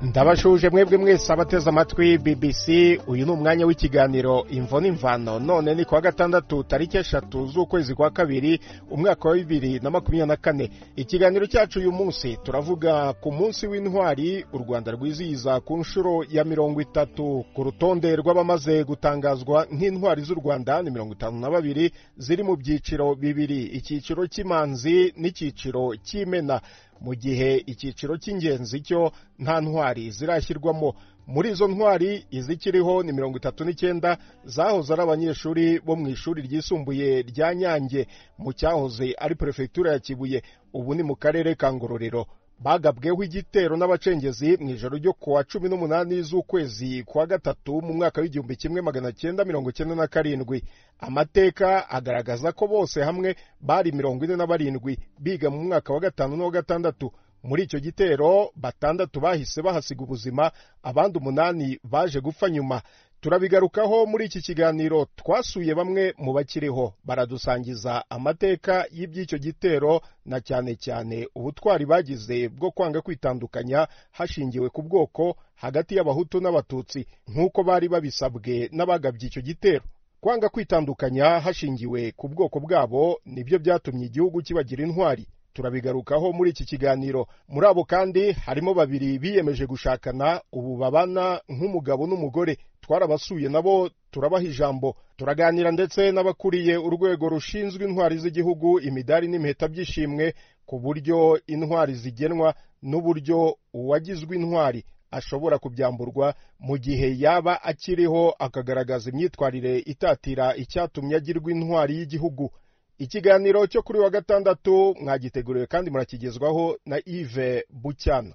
Ndabashuje mwebwe mwese abateze amatwi BBC. Uyu ni umwanya w'ikiganiro Imvo n'Imvano. None ni kuwa gatandatu, tariki 3 z'ukwezi kwa kabiri, umwaka wa 2024. Ikiganiro cyacu uyu munsi turavuga ku munsi w'intwari u Rwanda rwizihiza ku nshuro ya 30. Ku rutonde rw'abamaze gutangazwa nk'intwari z'u Rwanda ni 52, ziri mu byiciro bibiri: icyiciro cy'imanzi n'icyiciro cy'imena, mu gihe icyiciro cy'ingenzi cyo nta ntwari zirashyirwamo. Muri izo ntwari, izikiriho ni 39 zahoze ari abanyeshuri bo mu ishuri ryisumbuye rya Nyange, mu cyahoze ari perefegitura ya Kibuye, ubu ni mu karere ka Ngororero. Bagabweho igitero n'abacengezi mu ijoro ryo kuwa 18 z'ukwezi kwa gatatu mu mwaka w'1997. Amateka agaragaza ko bose hamwe bari 47, biga mu mwaka wa 5 n'uwa 6. Muri icyo gitero 6 bahise bahasiga ubuzima, abandi 8 baje gupfa nyuma. Turabigarukaho muri iki kiganiro. Twasuye bamwe mu bakiriho, baradusangiza amateka y'iby'icyo gitero, na cyane cyane ubutwari bagize bwo kwanga kwitandukanya hashingiwe ku bwoko hagati y'Abahutu n'Abatutsi, nk'uko bari babisabwe n'abagabye icyo gitero. Kwanga kwitandukanya hashingiwe ku bwoko bwabo nibyo byatumye igihugu kibagira intwari. Turabigarukaho muri iki kiganiro. Muri abo kandi harimo 2 biyemeje gushakana, ubu babana nk'umugabo n'umugore. Twarabasuye nabo turabaha ijambo. Turaganira ndetse n'abakuriye urwego rushinzwe intwari z'igihugu, imidari n'impeta by'ishimwe, ku buryo intwari zigenwa n'uburyo uwagizwe intwari ashobora kubyamburwa mu gihe yaba akiriho akagaragaza imyitwarire itatira icyatumye agirwa intwari y'igihugu. Ikiganiro cyo kuri wa gatandatu mwagiteguriwe kandi murakigezwaho na Yves Bucyana.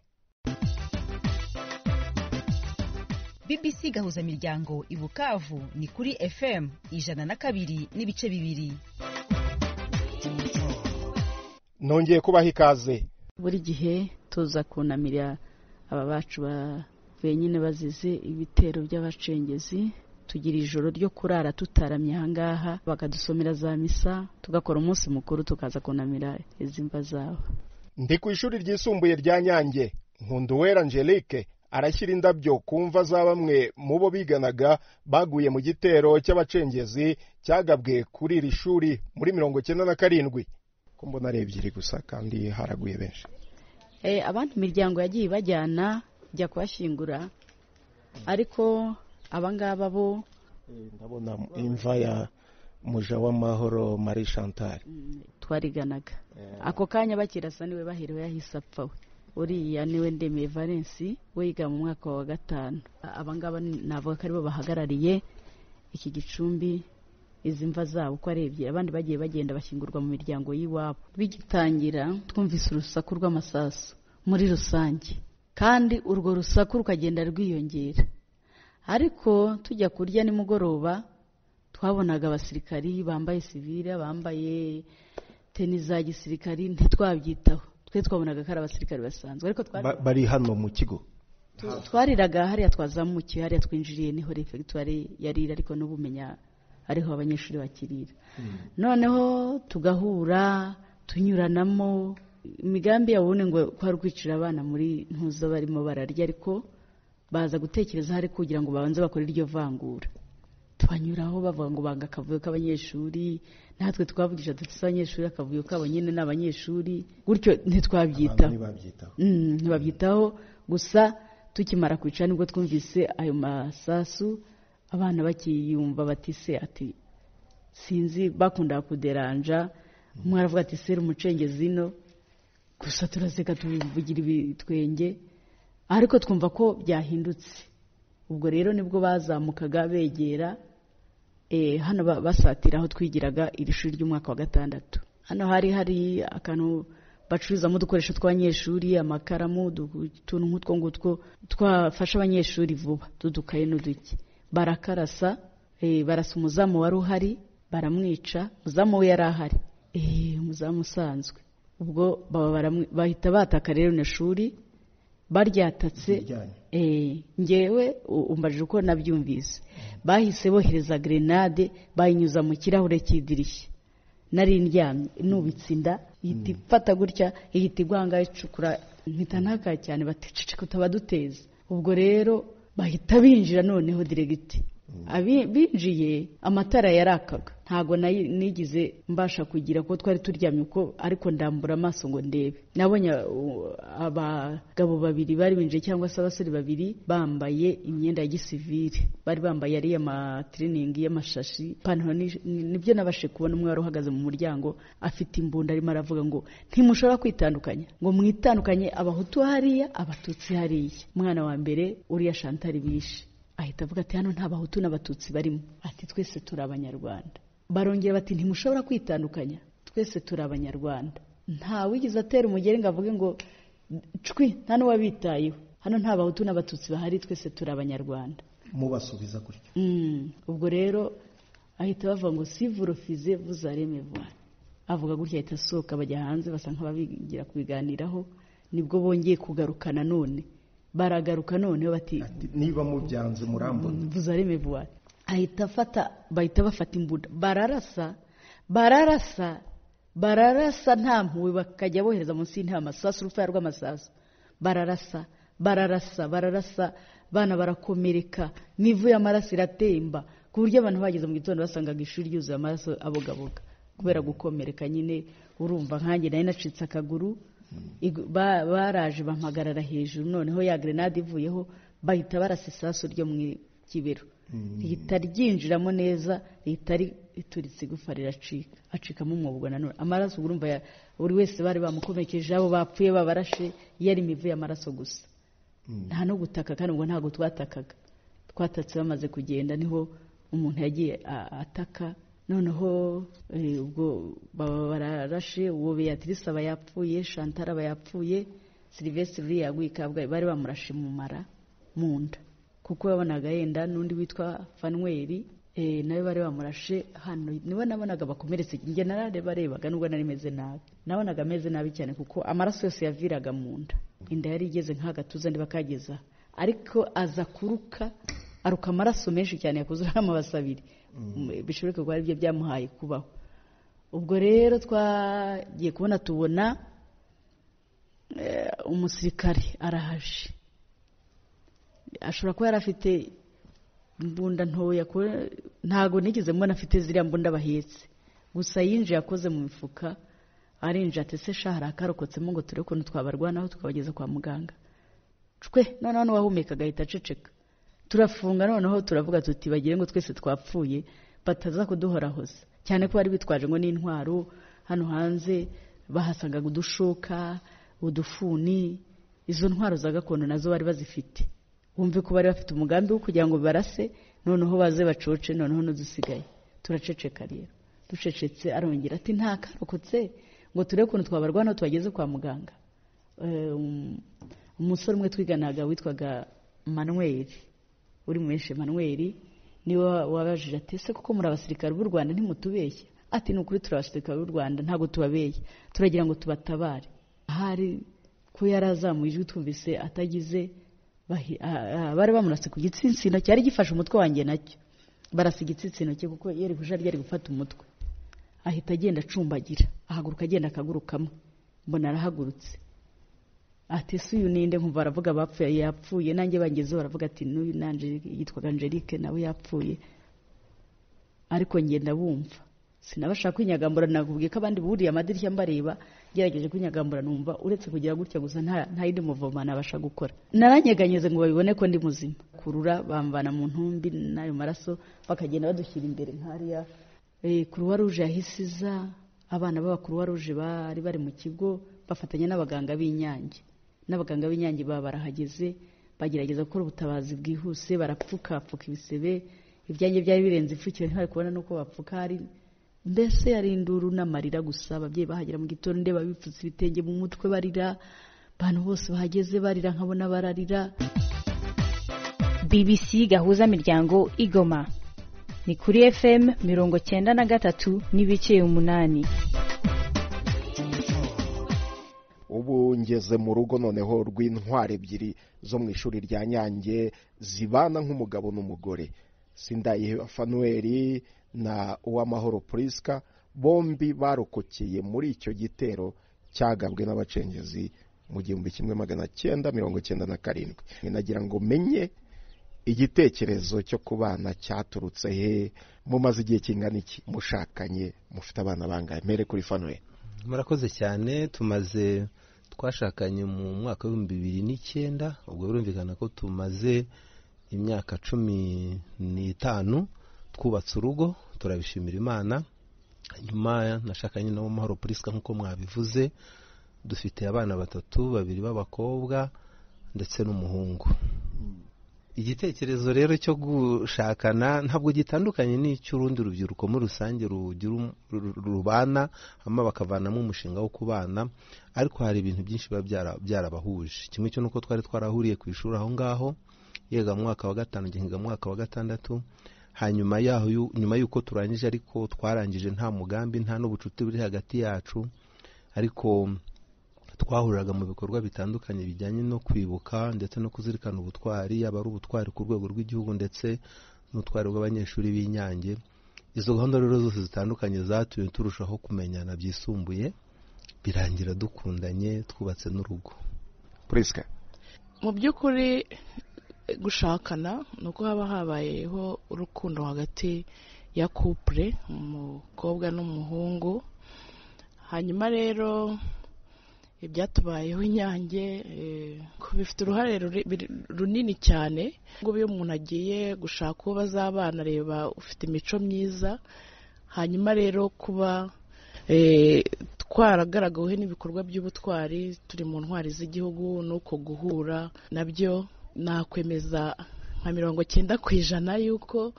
BBC Gahuza Miryango i Bukavu ni kuri FM 102.2. Nongeye kubaha ikaze. Buri gihe tuza kunamira aba bacu bavuye nyine bazize ibitero by'abacengezi. Tugira ijoro ryo kurara tutaramye ahangaha, bakadusomera za misa, tugakora umunsi mukuru, tukaza kunamira izi mva zabo. Ndi ku ishuri ryisumbuye rya Nyange. Nkunduwera Angelique arashyira indabyo ku mva za bamwe mu bo biganaga baguye mu gitero cy'abacengezi cyagabwe kuri iri shuri muri 97. Ko mbona ari 2 gusa kandi haraguye benshi. Abandi imiryango yagiye bajyana jya kubashyingura, ariko abangaba bo ndabona imva ya Mujawamahoro Marie Chantal twariganaga. Ako kanya bakirasa niwe bahiriwe, yahise apfa we. Uriya niwe Ndemeye Valence, we yiga mu mwaka wa 5. Abangaba navuga ko aribo bahagarariye iki gicumbi, izi mva zabo uko ari 2. Abandi bagiye bagenda bashyingurwa mu miryango y'iwabo. Bigitangira twumvise urusaku rw'amasasu muri rusange, kandi urwo rusaku rukagenda rwiyongera. Ariko tujya kurya nimugoroba twabonaga abasirikari bambaye sivile, bambaye teni za gisirikari, ntitwabyitaho. Twe twabonaga ko ari abasirikari basanzwe, ariko bari hano mu kigo. Twariraga hariya, twazamukiye hariya, twinjiriye niho refegitwari yarira, ariko n'ubumenya ariho abanyeshuri bakirira. Noneho tugahura tunyuranamo. Imigambi yabo ngo kwari kwicira abana muri ntuza barimo bararya, ariko baza gutekereza hari kugira ngo babanze bakore iryo vangura. Tubanyuraho bavuga ngo banga akavuyo k'abanyeshuri, natwe twavugisha dufite abanyeshuri akavuyo kabo nyine n'abanyeshuri, gutyo ntitwabyitaho. Ntibabyitaho. Gusa tukimara kwicara nibwo twumvise ayo masasu, abana bakiyumva batise ati sinzi, bakundaga kuderanja, umwe aravuga ati sera umucengezi no, gusa turaseka tuvugira ibitwenge, ariko twumva ko byahindutse. Ubwo rero nibwo bazamukaga begera hano basatira aho twigiraga iri shuri ry'umwaka wa 6. Hano hari akantu bacururizamo udukoresho tw'abanyeshuri, amakaramu, utuntu nk'utwo ngutwo twafasha abanyeshuri vuba, tudukaye n'uduki. Barakarasa, barasa umuzamu wari uhari, baramwica. Umuzamu we yari ahari, umuzamu usanzwe. Ubwo bahita bataka rero na shuri baryatatse. Ngewe umbajije uko nabyumvise, bahise bohereza grenade bayinyuza mu kirahure cy'idirishya. Nari ndyamye nubitse inda, Ihita ifata gutya, ihita igwanga icukura, mpita ntaka cyane bati ceceka utabaduteza. Ubwo rero bahita binjira noneho diregiti. Binjiye amatara yarakaga, ntago nigize mbasha kugira ko twari turyamye uko, ariko ndambura amaso ngo ndebe. Nabonye abagabo babiri bari binjiye cyangwa se abasore babiri bambaye imyenda ya gisivile, bari bambaye ariya matiriningi y'amashashi, ipantaro, nibyo nabashe kubona. Umwe wari uhagaze mu muryango afite imbunda arimo aravuga ngo ntimushobora kwitandukanya, ngo mwitandukanye, abahutu hariya abatutsi hariya. Umwana wa mbere uriya Chantal bishe ahita avuga ati hano nta bahutu n'abatutsi barimo, ati twese turi abanyarwanda. Barongera bati ntimushobora kwitandukanya, twese turi abanyarwanda. Nta wigeze atera umugeri ngo avuge ngo cwi, nta n'uwabitayeho, hano nta bahutu n'abatutsi bahari, twese turi abanyarwanda. Mubasubiza gutyo. Ubwo rero ahita bavuga ngo si vous refusez vous allez me voir. Avuga gutya ahita asohoka, bajya hanze basa nk'ababigira kubiganiraho. Nibwo bongeye kugaruka nanone, baragaruka noneho bati niba mubyanze murambona, vous allez me voir. Ahita afata, bahita bafata imbunda bararasa, bararasa, bararasa nta mpuhwe, bakajya bohereza munsi y'intebe amasasu, urufaya rw'amasasu, bararasa, bararasa, bararasa, bana barakomereka, imivu y'amaraso iratemba, ku buryo abantu bageze mu gitondo basangaga ishuri ryuzuye amaraso abogaboga kubera gukomereka nyine. Urumva nkanjye nari nacitse akaguru, baraje bampagarara hejuru, noneho ya grenade ivuyeho bahita barasa isasu ryo mu kibero, rihita ryinjiramo neza, rihita rituritse igufa riracika, acikamo umwobo nanone amaraso. Urumva buri wese bari bamukomerekeje, abo bapfuye babarashe, yari imivu y'amaraso gusa, nta no gutaka. Kandi ubwo ntabwo twatakaga, twatatse bamaze kugenda, niho umuntu yagiye ataka. Noneho ubwo baba bararashe uwo Beatrice aba yapfuye, Chantal aba yapfuye, Sylvestre uriya yaguye i Kabgayi, bari bamurashe mu mara, mu nda, kuko yabonaga yenda. N'undi witwa Fanweri nawe bari bamurashe hano, nibo nabonaga bakomeretse. Njye nararebarebaga nubwo nari meze nabi, nabonaga ameze nabi cyane kuko amaraso yose yaviraga mu nda, inda yari igeze nk'agatuza ndibakageza, ariko aza kuruka, aruka amaraso menshi cyane yakuzura amabasi abiri, bishoboke ko aribyo byamuhaye kubaho. Ubwo rero twagiye kubona tubona umusirikare arahaje, ashobora kuba yari afite imbunda ntoya, ntago nigeze mbona afite ziriya mbunda bahetse, gusa yinjiye akoze mu mifuka, arinjira ati se sha hari akarokotsemo ngo turebe ukuntu twabarwanaho tukabageza kwa muganga. Cwe, noneho n'uwahumekaga ahita aceceka, turafunga. Noneho turavuga tuti bagire ngo twese twapfuye bataza kuduhorahoza, cyane ko bari bitwaje ngo n'intwaro. Hano hanze bahasangaga udushoka, udufuni, izo ntwaro za gakondo nazo bari bazifite. Wumve ko bari bafite umugambi wo kugira ngo barase, noneho baze bacoce, noneho n'udusigaye. Turaceceka rero, ducecetse arongera ati nta karokotse ngo turebe ukuntu twabarwanaho tubageze kwa muganga. Umusore umwe twiganaga witwaga Manuel, uri menshi Manuel, niwe wabajije ati ese kuko muri abasirikare b'u Rwanda ntimutubeshye? Ati ni ukuri turi abasirikare b'u Rwanda, ntabwo tubabeye, turagira ngo tubatabare. Ahari ko yari azamuye ijwi twumvise atagize, bari bamurase ku gitsinsino cyari gifashe umutwe wanjye, nacyo barasa igitsinsino cye kuko yari kuja ryari gufata umutwe. Ahita agenda acumbagira, ahaguruka agenda akagurukamo, mbona arahagurutse, ati ese uyu ninde? Nkumva baravuga bapfuye yapfuye, nanjye bangezeho baravuga ati n'uyu nanje yitwaga Angelique nawe yapfuye. Ariko ngenda bumva sinabashaka kwinyagambura, nakubwiye ko abandi buriye amadirishya mbareba, ngerageje kwinyagambura numva uretse kugira gutya gusa nta yindi muvoma nabasha gukora. Naranyeganyeze ngo babibone ko ndi muzima, kurura bamvana mu ntumbi n'ayo maraso, bakagenda badushyira imbere nk'ariya. Croix Rouge yahise iza, abana b'aba Croix Rouge bari bari mu kigo bafatanya n'abaganga b'Inyange, n'abaganga b'Inyange baba barahageze, bagerageza gukora ubutabazi bwihuse, barapfukapfuka ibisebe. Ibyanjye byari birenze ipfukire, ntibari kubona n'uko bapfuka, hari mbese yari induru n'amarira gusa. Ababyeyi bahagera mu gitondo ndeba bipfutse ibitenge mu mutwe barira, abantu bose bahageze barira, nkabona bararira. BBC Gahuza Miryango Igoma ni kuri FM 93.8. Ubu ngeze mu rugo noneho rw'intwari ebyiri zo mu ishuri rya Nyange zibana nk'umugabo n'umugore, Sindayiheba Fanuel na Uwamahoro Priska. Bombi barokokeye muri icyo gitero cyagabwe n'abacengezi mu 1997. Nagira ngo menye igitekerezo cyo kubana cyaturutse he, mumaze igihe kingana iki mushakanye, mufite abana bangahe? Mpere kuri Fanuel. Murakoze cyane. Tumaze twashakanye mu mwaka w'2009, ubwo birumvikana ko tumaze imyaka 15 twubatse urugo, turabishimira Imana. Nyuma nashakanye na Mahoro Prisca nk'uko mwabivuze, dufite abana 3, 2 b'abakobwa ndetse n'umuhungu. Igitekerezo rero cyo gushakana ntabwo gitandukanye n'icy'urundi rubyiruko muri rusange rubana hama bakavanamo umushinga wo kubana, ariko hari ibintu byinshi biba byarabahuje. Kimwe cyo nuko twari twarahuriye ku ishuri aho ngaho, yiga mu mwaka wa 5, ngiga mu mwaka wa 6. Hanyuma yaho nyuma y'uko turangije, ariko twarangije nta mugambi, nta n'ubucuti buri hagati yacu, ariko twahuriraga mu bikorwa bitandukanye bijyanye no kwibuka ndetse no kuzirikana ubutwari, yaba ari ubutwari ku rwego rw'igihugu ndetse n'ubutwari bw'abanyeshuri b'Inyange. Izo gahunda rero zose zitandukanye zatumye turushaho kumenyana byisumbuye, birangira dukundanye, twubatse n'urugo. Prisca, mu by'ukuri gushakana ni uko haba habayeho urukundo hagati ya couple, umukobwa n'umuhungu. Hanyuma rero ibyatubayeho Inyange bifite uruhare runini cyane. Ngo iyo umuntu agiye gushaka uwo bazabana, areba ufite imico myiza. Hanyuma rero kuba twaragaragaweho n'ibikorwa by'ubutwari, turi mu ntwari z'igihugu, n'uko guhura nabyo nakwemeza nka 90% yuko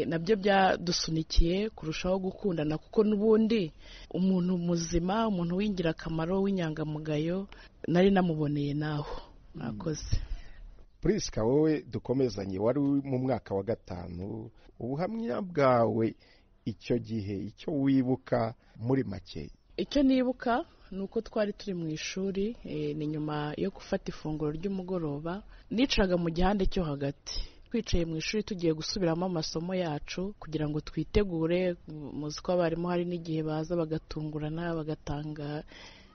nabyo byadusunikiye kurushaho gukundana, kuko n'ubundi umuntu muzima, umuntu w'ingirakamaro, w'inyangamugayo nari namuboneye naho. Mwakoze. Prisca, wowe dukomezanye, wari mu mwaka wa 5, ubuhamya bwawe icyo gihe, icyo wibuka muri make? Icyo nibuka ni uko twari turi mu ishuri, ni nyuma yo gufata ifunguro ry'umugoroba, nicaraga mu gihande cyo hagati. Twicaye mu ishuri tugiye gusubiramo amasomo yacu kugira ngo twitegure. Muzi ko abarimu hari n'igihe baza bagatungurana bagatanga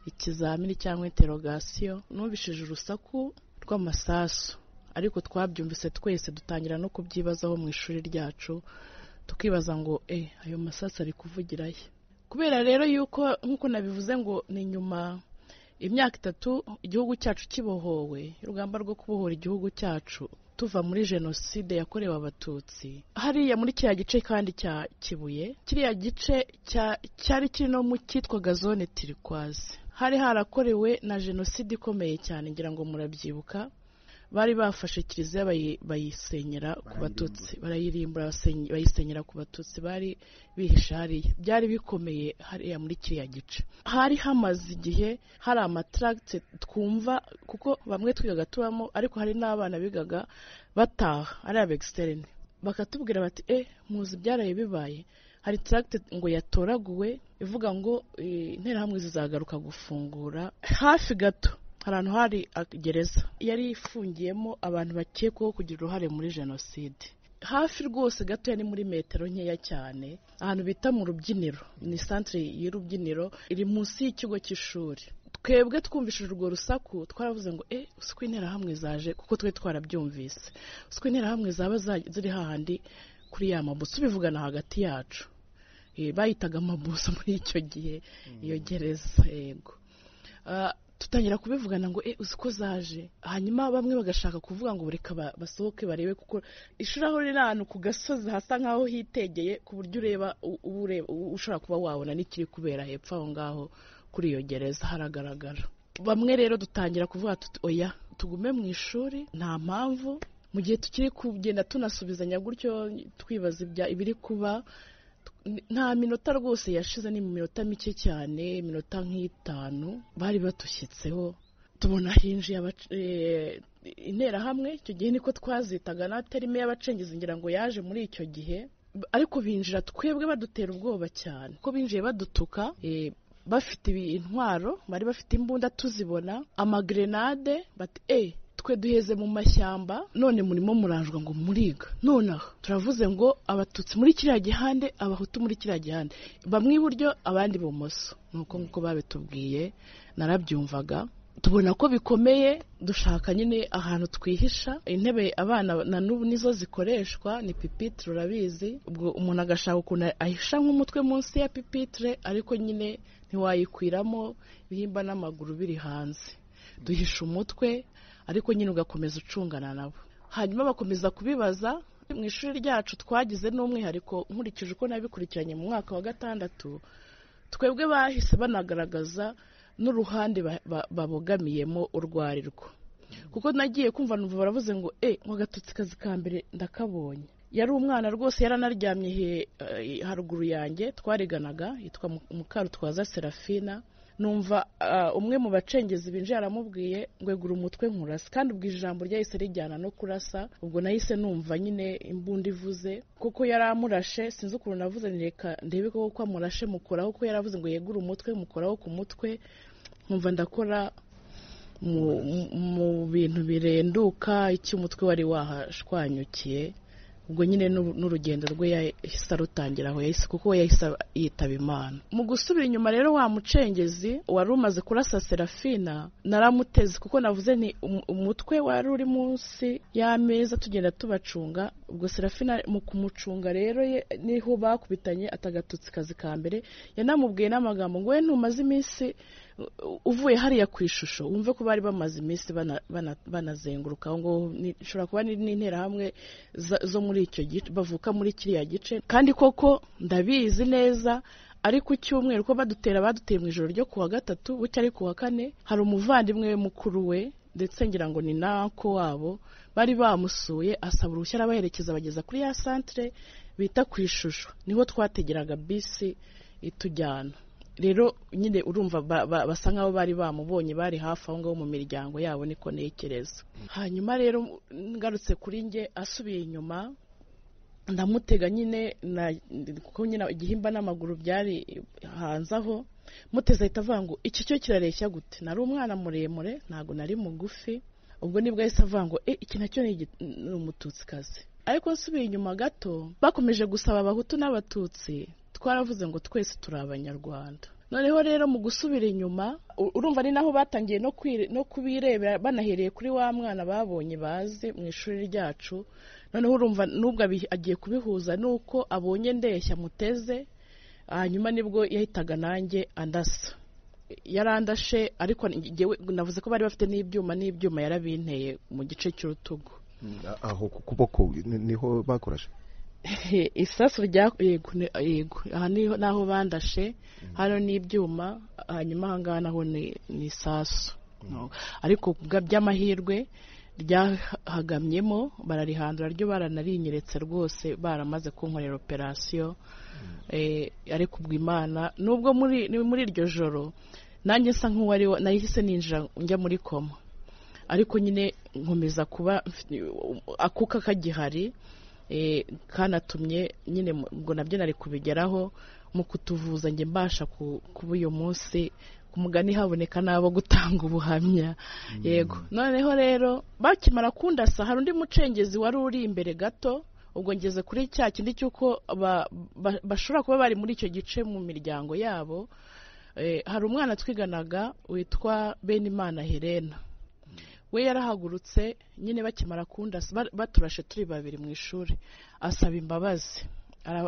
ikizamini cyangwa interogasiyo. Numvishije urusaku rw'amasasu, ariko twabyumvise twese dutangira no kubyibazaho mu ishuri ryacu, tukibaza ngo ayo masasu ari kuvugirahe? Kubera rero yuko nk'uko nabivuze ngo ni nyuma imyaka 3 igihugu cyacu kibohowe, urugamba rwo kubohora igihugu cyacu tuva muri jenoside yakorewe Abatutsi, hariya muri kiriya gice kandi cya Kibuye, kiriya gice cyari kiri no mu cyitwaga zone turquoise, hari harakorewe na jenoside ikomeye cyane, ngira ngo murabyibuka. Bari bafashe kiliziya bayisenyera ku Batutsi, barayirimbura, bayisenyera ku Batutsi bari bihishe hariya. Byari bikomeye hariya muri kiriya gice. Hari hamaze igihe hari amatracte twumva, kuko bamwe twigaga tubamo, ariko hari n'abana bigaga bataha ari aba externe, bakatubwira bati muzi byaraye bibaye. Hari tracte ngo yatoraguwe ivuga ngo interahamwe zizagaruka gufungura hafi gato. Ahantu hari gereza yari ifungiyemo abantu bakekwaho kugira uruhare muri jenoside, hafi rwose gatoya, ni muri metero nkeya cyane, ahantu bita mu rubyiniro, ni centre y'urubyiniro iri munsi y'ikigo cy'ishuri. Twebwe twumvishije urwo rusaku twaravuze ngo uko interahamwe zaje, kuko twe twarabyumvise, uko interahamwe zaba ziri hahandi kuri ya mabuso, tubivugana hagati yacu. Bayitaga amabuso muri icyo gihe iyo gereza. Yego, tutangira kubivugana ngo uzi ko zaje. Hanyuma bamwe bagashaka kuvuga ngo reka basohoke barebe, kuko ishuri aho riri ahantu ku gasozi hasa nkaho hitegeye, ku buryo ureba ushobora kuba wabona n'ikiri kubera hepfo aho ngaho kuri iyo gereza haragaragara. Bamwe rero dutangira kuvuga tuti oya, tugume mu ishuri nta mpamvu, mu gihe tukiri kugenda tunasubizanya gutyo twibaza ibiri kuba. Nta minota rwose yashize, ni mu minota mike cyane, iminota nk'itanu, bari batushyitseho, tubona hinjiye interahamwe. Icyo gihe niko twazitaga, na terime y'abacengezi ngira ngo yaje muri icyo gihe, ariko binjira twebwe badutera ubwoba cyane, kuko binjiye badutuka, bafite intwaro, bari bafite imbunda tuzibona, amagrenade, bati Twe duheze mu mashyamba, none murimo muranjwa ngo muriga. Nonaha turavuze ngo Abatutsi muri kiriya gihande, Abahutu muri kiriya gihande, bamwe iburyo abandi ibumoso. Nuko nk'uko babitubwiye narabyumvaga, tubona ko bikomeye, dushaka nyine ahantu twihisha. Intebe abana na n'ubu nizo zikoreshwa, ni pipitire urabizi. Ubwo umuntu agashaka ukuntu ahisha nk'umutwe munsi ya pipitire, ariko nyine ntiwayikwiramo, ibihimba n'amaguru biri hanze. Duhisha umutwe, ariko nyine ugakomeza ucungana nabo. Hanyuma bakomeza kubibaza. Mu ishuri ryacu twagize n'umwihariko, nkurikije uko nabikurikiranye mu mwaka wa 6, twebwe bahise banagaragaza n'uruhande babogamiyemo urwo ari rwo. Kuko nagiye kumva numva baravuze ngo ngo Agatutsikazi ka mbere ndakabonye. Yari umwana rwose, yaranaryamye haruguru yanjye, twariganaga, yitwa Mukarutwaza Serafina. Numva umwe mu bacengezi binjiye aramubwiye ngo egura umutwe nkurasa, kandi ubwo ijambo ryahise rijyana no kurasa. Ubwo nahise numva nyine imbunda ivuze, kuko yari amurashe. Sinzi ukuntu navuze, reka ndebe ko amurashe mukoraho, kuko yaravuze ngo yegure umutwe, mukoraho ku mutwe. Nkumva ndakora mu bintu birenduka, icyo umutwe wari wahashwanyukiye. Ubwo nyine n'urugendo rwe yahise arutangira aho yahise, kuko we yahise yitaba Imana. Mu gusubira inyuma rero, wa mucengezi wari umaze kurasa Serafina naramuteze, kuko navuze nti umutwe wari uri munsi y'ameza, tugenda tubacunga. Ubwo Serafina mu kumucunga rero niho bakubitanye atagatutsikazi ka mbere. Yanamubwiye n'amagambo ngo we ntumaze iminsi uvuye hariya ku ishusho, wumve ko bari bamaze iminsi banazenguruka aho ngaho, ishobora kuba n'interahamwe zo muri icyo gice, bavuka muri kiriya gice. Kandi koko ndabizi neza, ari ku cyumweru ko badutera, baduteye mu ijoro ryo kuwa 3 bucya ari kuwa 4, hari umuvandimwe we mukuru we, ndetse ngira ngo ni nako wabo, bari bamusuye, asaba uruhushya arabaherekeza bageza kuri ya centre bita ku ishusho, niho twategeraga bisi itujyana. Rero nyine urumva basa nkaho bari bamubonye, bari hafi aho ngaho mu miryango yabo, niko ntekereza. Hanyuma rero ngarutse kuri nge, asubiye inyuma ndamutega nyine, kuko nyine igihimba n'amaguru byari hanze aho, muteze ahita avuga ngo iki cyo kirareshya gute? Nari umwana muremure, ntago nari mugufi. Ubwo nibwo yahise avuga ngo iki nacyo ni Umututsikazi. Ariko nsubiye inyuma gato, bakomeje gusaba Abahutu n'Abatutsi, twaravuze ngo twese turi Abanyarwanda. Noneho rero mu gusubira inyuma, urumva ni naho batangiye no kubirebera, banahereye kuri wa mwana babonye bazi mu ishuri ryacu. Noneho urumva nubwo agiye kubihuza nuko abonye ndeshya muteze, hanyuma nibwo yahitaga nanjye andasa. Yarandashe, ariko navuze ko bari bafite n'ibyuma yarabinteye mu gice cy'urutugu. Aho ku kuboko niho bakorashe isasu rya yego, aha niho naho bandashe, hano n'ibyuma, hanyuma aha ngaha naho ni isasu. Ariko by'amahirwe ryahagamyemo, bararihandura ryo, baranarinyeretse rwose, baramaze kunkorera operasiyo. Ariko ubwo Imana, nubwo muri iryo joro nanjye nsa nk'uwari nahise ninjira njya muri koma, ariko nyine nkomeza kuba akuka kagihari, kanatumye nyine ubwo nabyo nari kubigeraho mu kutuvuza, njye mbasha kuba uyu munsi ku mugani haboneka n'abo gutanga ubuhamya. Yego. Noneho rero bakimara kundasa, hari undi mucengezi wari uri imbere gato. Ubwo ngeze kuri cya kindi cy'uko bashobora kuba bari muri icyo gice mu miryango yabo. Hari umwana twiganaga witwa Benimana Helena, we yarahagurutse nyine bakimara kundasa, baturashe turi babiri mu ishuri, asaba imbabazi.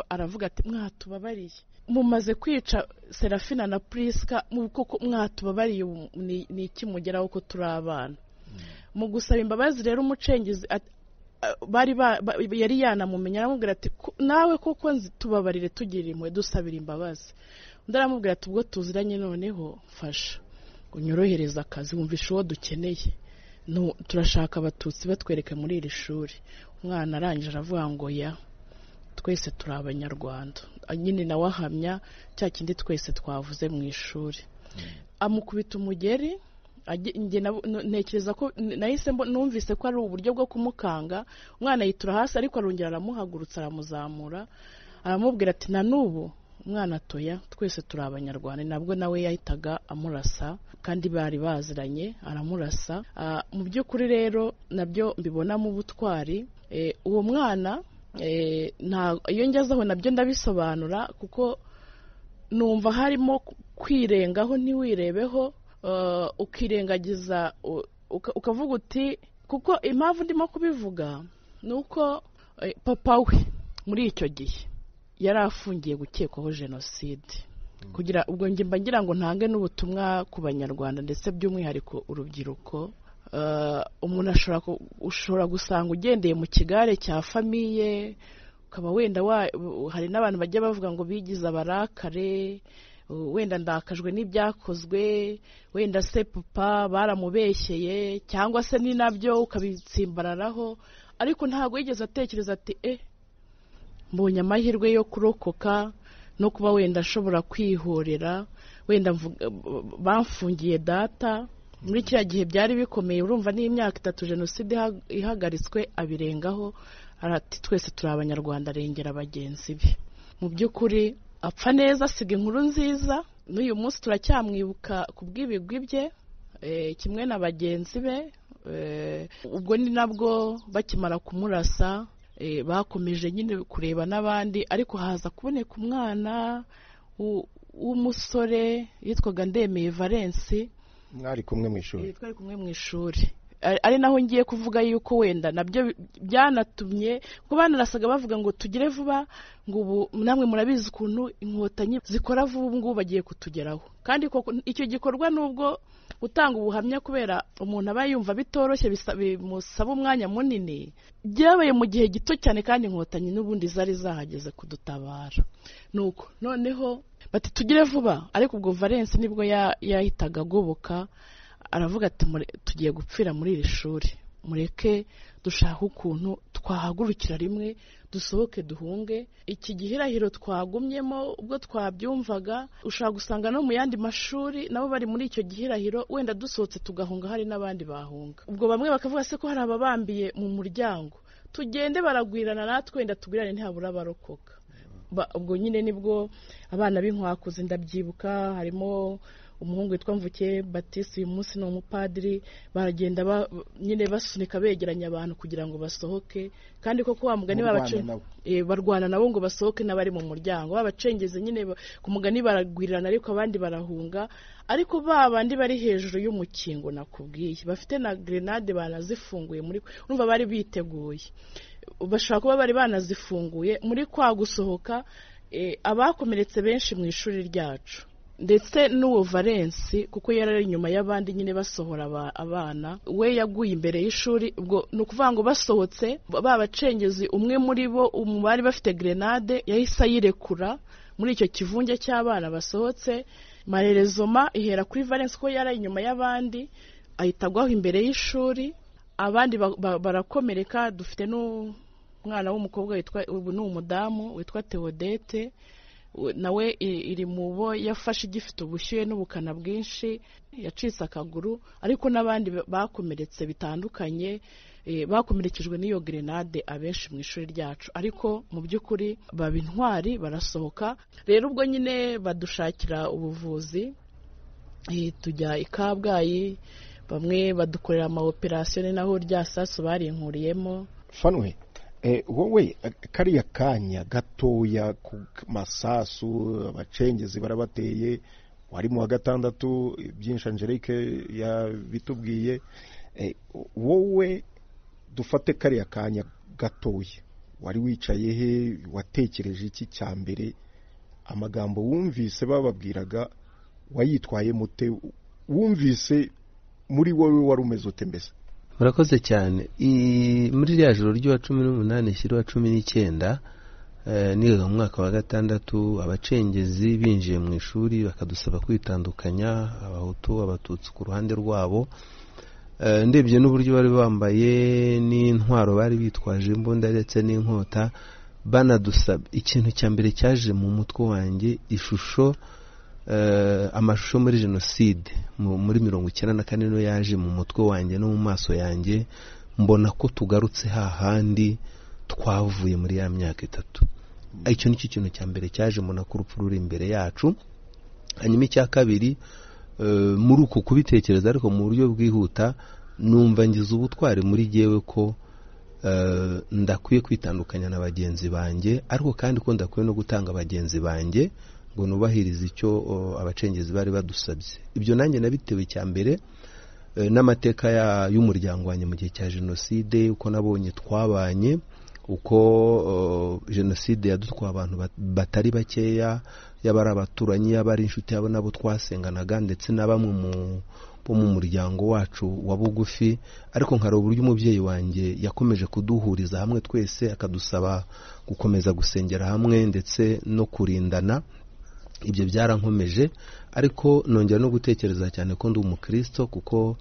Aravuga ati mwatubabariye, mumaze kwica Serafina na Priska, koko mwatubabariye, ni iki mugeraho ko turi abana? Mu gusaba imbabazi rero umucengezi bari yari yanamumenya, aramubwira ati nawe koko tubabarire, tugira impuhwe, dusabira imbabazi. Undi aramubwira ati ubwo tuziranye noneho mfasha unyorohereza akazi, wumvisha uwo dukeneye, turashaka Abatutsi batwereke muri iri shuri. Umwana arangije aravuga ngo ya twese turi Abanyarwanda. Nyine nawe ahamya cya kindi twese twavuze mu ishuri. Amukubita umugeri. Ntekereza ko nahise numvise ko ari uburyo bwo kumukanga. Umwana yitura hasi, ariko arongera aramuhagurutsa, aramuzamura, aramubwira ati na n'ubu Umwana atoya, twese turi Abanyarwanda. Nabwo nawe yahitaga amurasa, kandi bari baziranye, aramurasa. Mu by'ukuri rero nabyo mbibonamo ubutwari. Uwo mwana iyo ngezeho nabyo ndabisobanura, kuko numva harimo kwirengaho ntiwirebeho, ukirengagiza ukavuga uti, kuko impamvu ndimo kubivuga ni uko papa we muri icyo gihe yari afungiye gukekwaho jenoside. Kugira ubwo njye mba ngira ngo ntange n'ubutumwa ku Banyarwanda, ndetse by'umwihariko urubyiruko. Umuntu ushobora gusanga ugendeye mu kigare cya famiye, ukaba wenda hari n'abantu bajya bavuga ngo bigize abarakare, wenda ndakajwe n'ibyakozwe, wenda se papa baramubeshyeye, cyangwa se ni nabyo ukabitsimbararaho, ariko ntabwo yigeze atekereza ati mbonye amahirwe yo kurokoka no kuba wenda ashobora kwihorera, wenda bamfungiye data. Muri kiriya gihe byari bikomeye, urumva n'imyaka 3 jenoside ihagaritswe, abirengaho arati twese turi Abanyarwanda, arengera bagenzi be. Mu by'ukuri apfa neza, asiga inkuru nziza, n'uyu munsi turacyamwibuka ku bw'ibigwi bye kimwe na bagenzi be. Ubwo ni nabwo bakimara kumurasa bakomeje nyine kureba n'abandi, ariko haza kuboneka umwana w'umusore yitwaga Ndemeye Valence. Mwari kumwe mu ishuri? Twari kumwe mu ishuri, ari naho ngiye kuvuga yuko wenda nabyo byanatumye, kuko banarasaga bavuga ngo tugire vuba, ngo ubu namwe murabizi ukuntu Inkotanyi zikora vuba, ubu ngubu bagiye kutugeraho. Kandi icyo gikorwa nubwo gutanga ubuhamya kubera umuntu aba yumva bitoroshye, bimusaba umwanya munini, byabaye mu gihe gito cyane, kandi Inkotanyi n'ubundi zari zahageze kudutabara. Nuko noneho bati tugire vuba, ariko ubwo Valence nibwo yahitaga agoboka, aravuga ati tugiye gupfira muri iri shuri, mureke dushaka ukuntu twahagurukira rimwe, dusohoke duhunge iki gihirahiro twagumyemo. Ubwo twabyumvaga, ushobora gusanga no mu yandi mashuri nabo bari muri icyo gihirahiro, wenda dusohotse tugahunga hari n'abandi bahunga. Ubwo bamwe bakavuga se ko hari ababambiye mu muryango, tugende baragwirana natwe, wenda tugwirane ntihabura abarokoka. Ubwo nyine nibwo abana b'inkwakuzi ndabyibuka, harimo umuhungu witwa Mvuke Batiste, uyu munsi ni umupadiri, baragenda nyine basunika begeranya abantu kugira ngo basohoke, kandi koko wa mugani barwana nabo ngo basohoke n'abari mu muryango, babacengeze nyine ku mugani baragwirirana, ariko abandi barahunga. Ariko ba bandi bari hejuru y'umukingo nakubwiye bafite na grenade banazifunguye, muri urumva bari biteguye, bashobora kuba bari banazifunguye muri kwa gusohoka. Abakomeretse benshi mu ishuri ryacu, ndetse n'uwo Valence, kuko yari ari inyuma y'abandi nyine basohora abana, we yaguye imbere y'ishuri. Ubwo ni ukuvuga ngo basohotse babacengezi, umwe muri bo bari bafite grenade yahise ayirekura muri icyo kivunge cy'abana basohotse. Marerezoma ihera kuri Valence ko yari inyuma y'abandi, ahita agwaho imbere y'ishuri, abandi barakomereka. Dufite n'umwana w'umukobwa witwa, ubu ni umudamu witwa Theodete, nawe iri mu bo yafashe igifite ubushyuhe n'ubukana bwinshi, yacitse akaguru, ariko n'abandi bakomeretse bitandukanye, bakomerekejwe n'iyo grenade abenshi mu ishuri ryacu. Ariko mu by'ukuri baba intwari barasohoka. Rero ubwo nyine badushakira ubuvuzi, tujya i Kabgayi, bamwe badukorera ama operation, ni naho rya sasu barinkuriyemo. Fanwe, wowe kariya kanya gatoya ku masasu abacengezi barabateye, wari mu wa 6, byinshi Angelique yabitubwiye, wowe dufate kariya kanya gatoya, wari wicaye he, watekereje iki cya mbere? Amagambo wumvise bababwiraga wayitwaye mute? Wumvise muri wowe wari umeze ute mbese? Murakoze cyane. Muri rya joro ry'uwa 18 shyira 19, nigaga mu mwaka wa 6, abacengezi binjiye mu ishuri bakadusaba kwitandukanya, Abahutu Abatutsi ku ruhande rwabo. Ndebye n'uburyo bari bambaye n'intwaro bari bitwaje, imbunda ndetse n'inkota, banadusaba. Ikintu cya mbere cyaje mu mutwe wanjye, ishusho, amashusho muri jenoside muri 94 no yaje mu mutwe wanjye no mu maso yanjye, mbona ko tugarutse hahandi twavuye muri ya myaka 3. Icyo ni cyo kintu cya mbere cyaje, mbona ko urupfu ruri imbere yacu. Hanyuma icya kabiri, muri uko kubitekereza ariko mu buryo bwihuta, numva ngize ubutwari muri jyewe ko ndakwiye kwitandukanya na bagenzi banjye, ariko kandi ko ndakwiye no gutanga bagenzi banjye ngo nubahirize icyo abacengezi bari badusabye. Ibyo nanjye nabitewe cya mbere n'amateka y'umuryango wanjye mu gihe cya jenoside, uko nabonye twabanye, uko jenoside yadutwaye abantu batari bakeya, yaba ari abaturanyi, yaba ari inshuti, yaba nabo twasenganaga, ndetse na bamwe bo mu muryango wacu wa bugufi. Ariko nkareba uburyo umubyeyi wanjye yakomeje kuduhuriza hamwe twese, akadusaba gukomeza gusengera hamwe ndetse no kurindana. Ibyo byarankomeje, ariko nongera no gutekereza cyane ko ndi umukristo, kuko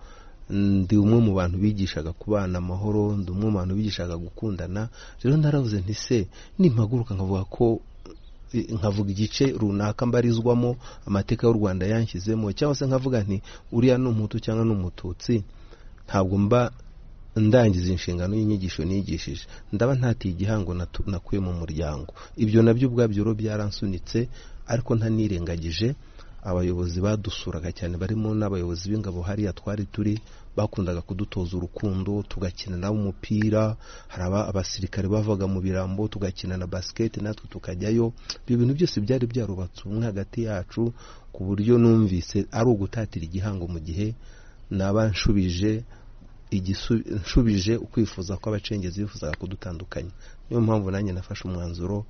ndi umwe mu bantu bigishaga kubana amahoro, ndi umwe mu bantu bigishaga gukundana. Rero naravuze nti se nimpaguruka nkavuga ko nkavuga igice runaka mbarizwamo, amateka y'u Rwanda yanshyizemo, cyangwa se nkavuga nti uriya ni umuhutu cyangwa ni umututsi, ntabwo mba ndangiza inshingano y'inyigisho nigishije, ndaba ntatiye igihango nakuye mu muryango. Ibyo nabyo ubwabyo rero byaransunitse, ariko ntanirengagije abayobozi badusuraga cyane, barimo n'abayobozi b'ingabo hariya twari turi, bakundaga kudutoza urukundo, tugakina nabo umupira. Hari abasirikare bavaga mu birambo tugakina na basket natwe tukajyayo. Ibyo bintu byose byari byarubatse ubumwe hagati yacu, ku buryo numvise ari ugutatira igihango mu gihe naba nshubije ukwifuza ko abacengezi bifuzaga kudutandukanya. Niyo mpamvu nanjye nafashe umwanzuro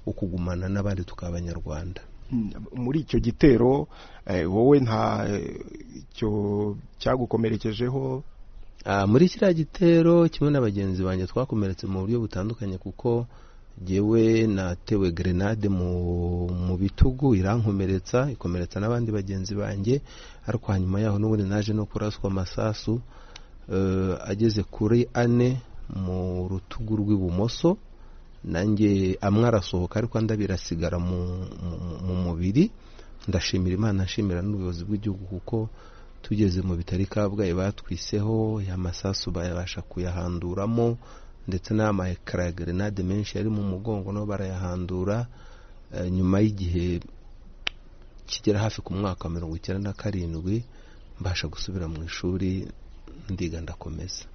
wo kugumana n'abandi tukaba abanyarwanda. Muri icyo gitero wowe nta cyo cyagukomerekejeho? Muri kiriya gitero kimwe na bagenzi banjye twakomeretse mu buryo butandukanye, kuko jyewe natewe grenade mu bitugu irankomeretsa, ikomeretsa n'abandi bagenzi banjye. Ariko hanyuma yaho n'ubundi naje no kuraswa amasasu ageze kuri 4 mu rutugu rw'ibumoso, nanjye amwe arasohoka ariko andi abirasigara mu mubiri. Ndashimira Imana, nshimira n'ubuyobozi bw'igihugu, kuko tugeze mu bitaro Kabgayi batwiseho ya masasu bayabasha kuyahanduramo, ndetse n'amayekara ya grenade menshi yari mu mugongo nabo barayahandura. Nyuma y'igihe kigera hafi ku mwaka wa 97 mbasha gusubira mu ishuri, ndiga ndakomeza.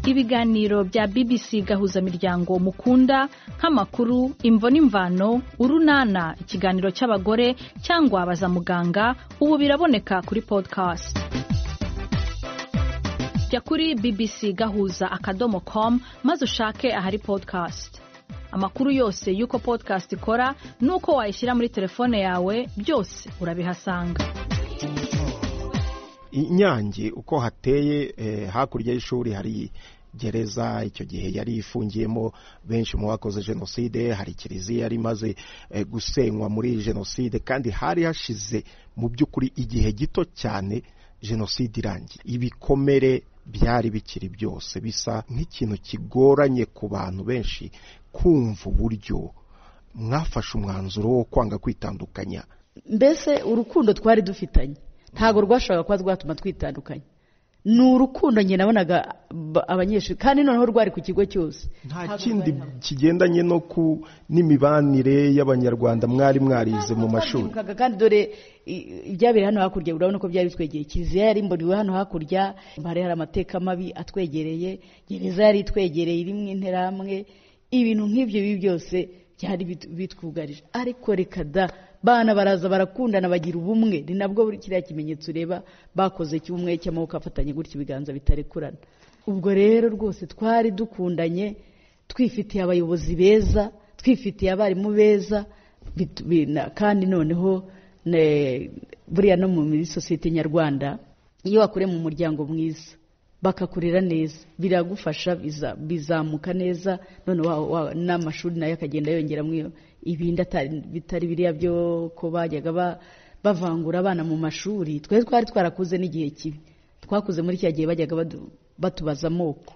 Ibiganiro bya BBC Gahuza Miryango mukunda nk'amakuru, imvo n'imvano, urunana, ikiganiro cy'abagore cyangwa baza muganga, ubu biraboneka kuri podcast. Jya kuri bbcgahuza.com maze ushake ahari podcast. Amakuru yose y'uko podcast ikora n'uko wayishyira muri telefone yawe byose urabihasanga. Inyange uko hateye, hakurya y'ishuri hari gereza, icyo gihe yari ifungiyemo benshi mu bakoze jenoside, hari kiliziya yari imaze gusenywa muri jenoside, kandi hari hashize mu by'ukuri igihe gito cyane jenoside irangiye. Ibikomere byari bikiri byose, bisa nk'ikintu kigoranye ku bantu benshi kumva uburyo mwafashe umwanzuro wo kwanga kwitandukanya. Mbese urukundo twari dufitanye ntago rwashobora kuba rwatuma twitandukanya. Ni urukundo njye nabonaga abanyeshuri, kandi noneho rwari ku kigo cyose, nta kindi kigendanye no ku n'imibanire y'abanyarwanda mwari mwarize mu mashuri. Kandi dore ibyabereye hano hakurya, urabona ko byari bitwegeye. Kiliziya yari imboniwe hano hakurya, hari amateka mabi atwegereye, gereza yari itwegereye irimo interahamwe, ibintu nk'ibyo bibi byose byari bitwugarije. Ariko reka da, bana baraza barakundana, bagira ubumwe. Ni nabwo buri kiriya kimenyetso ureba bakoze cy'ubumwe cy'amaboko afatanye gutya, ibiganza bitarekurana. Ubwo rero rwose twari dukundanye, twifitiye abayobozi beza, twifitiye abarimu beza, kandi noneho buriya no muri sosiyete nyarwanda, iyo wakuriye mu muryango mwiza bakakurera neza, biragufasha, bizamuka neza, none n'amashuri nayo akagenda yongeramo ibindi bitari biriya byo ko bajyaga bavangura abana mu mashuri. Twe twari twarakuze n'igihe kibi, twakuze muri cya gihe bajyaga batubaza amoko,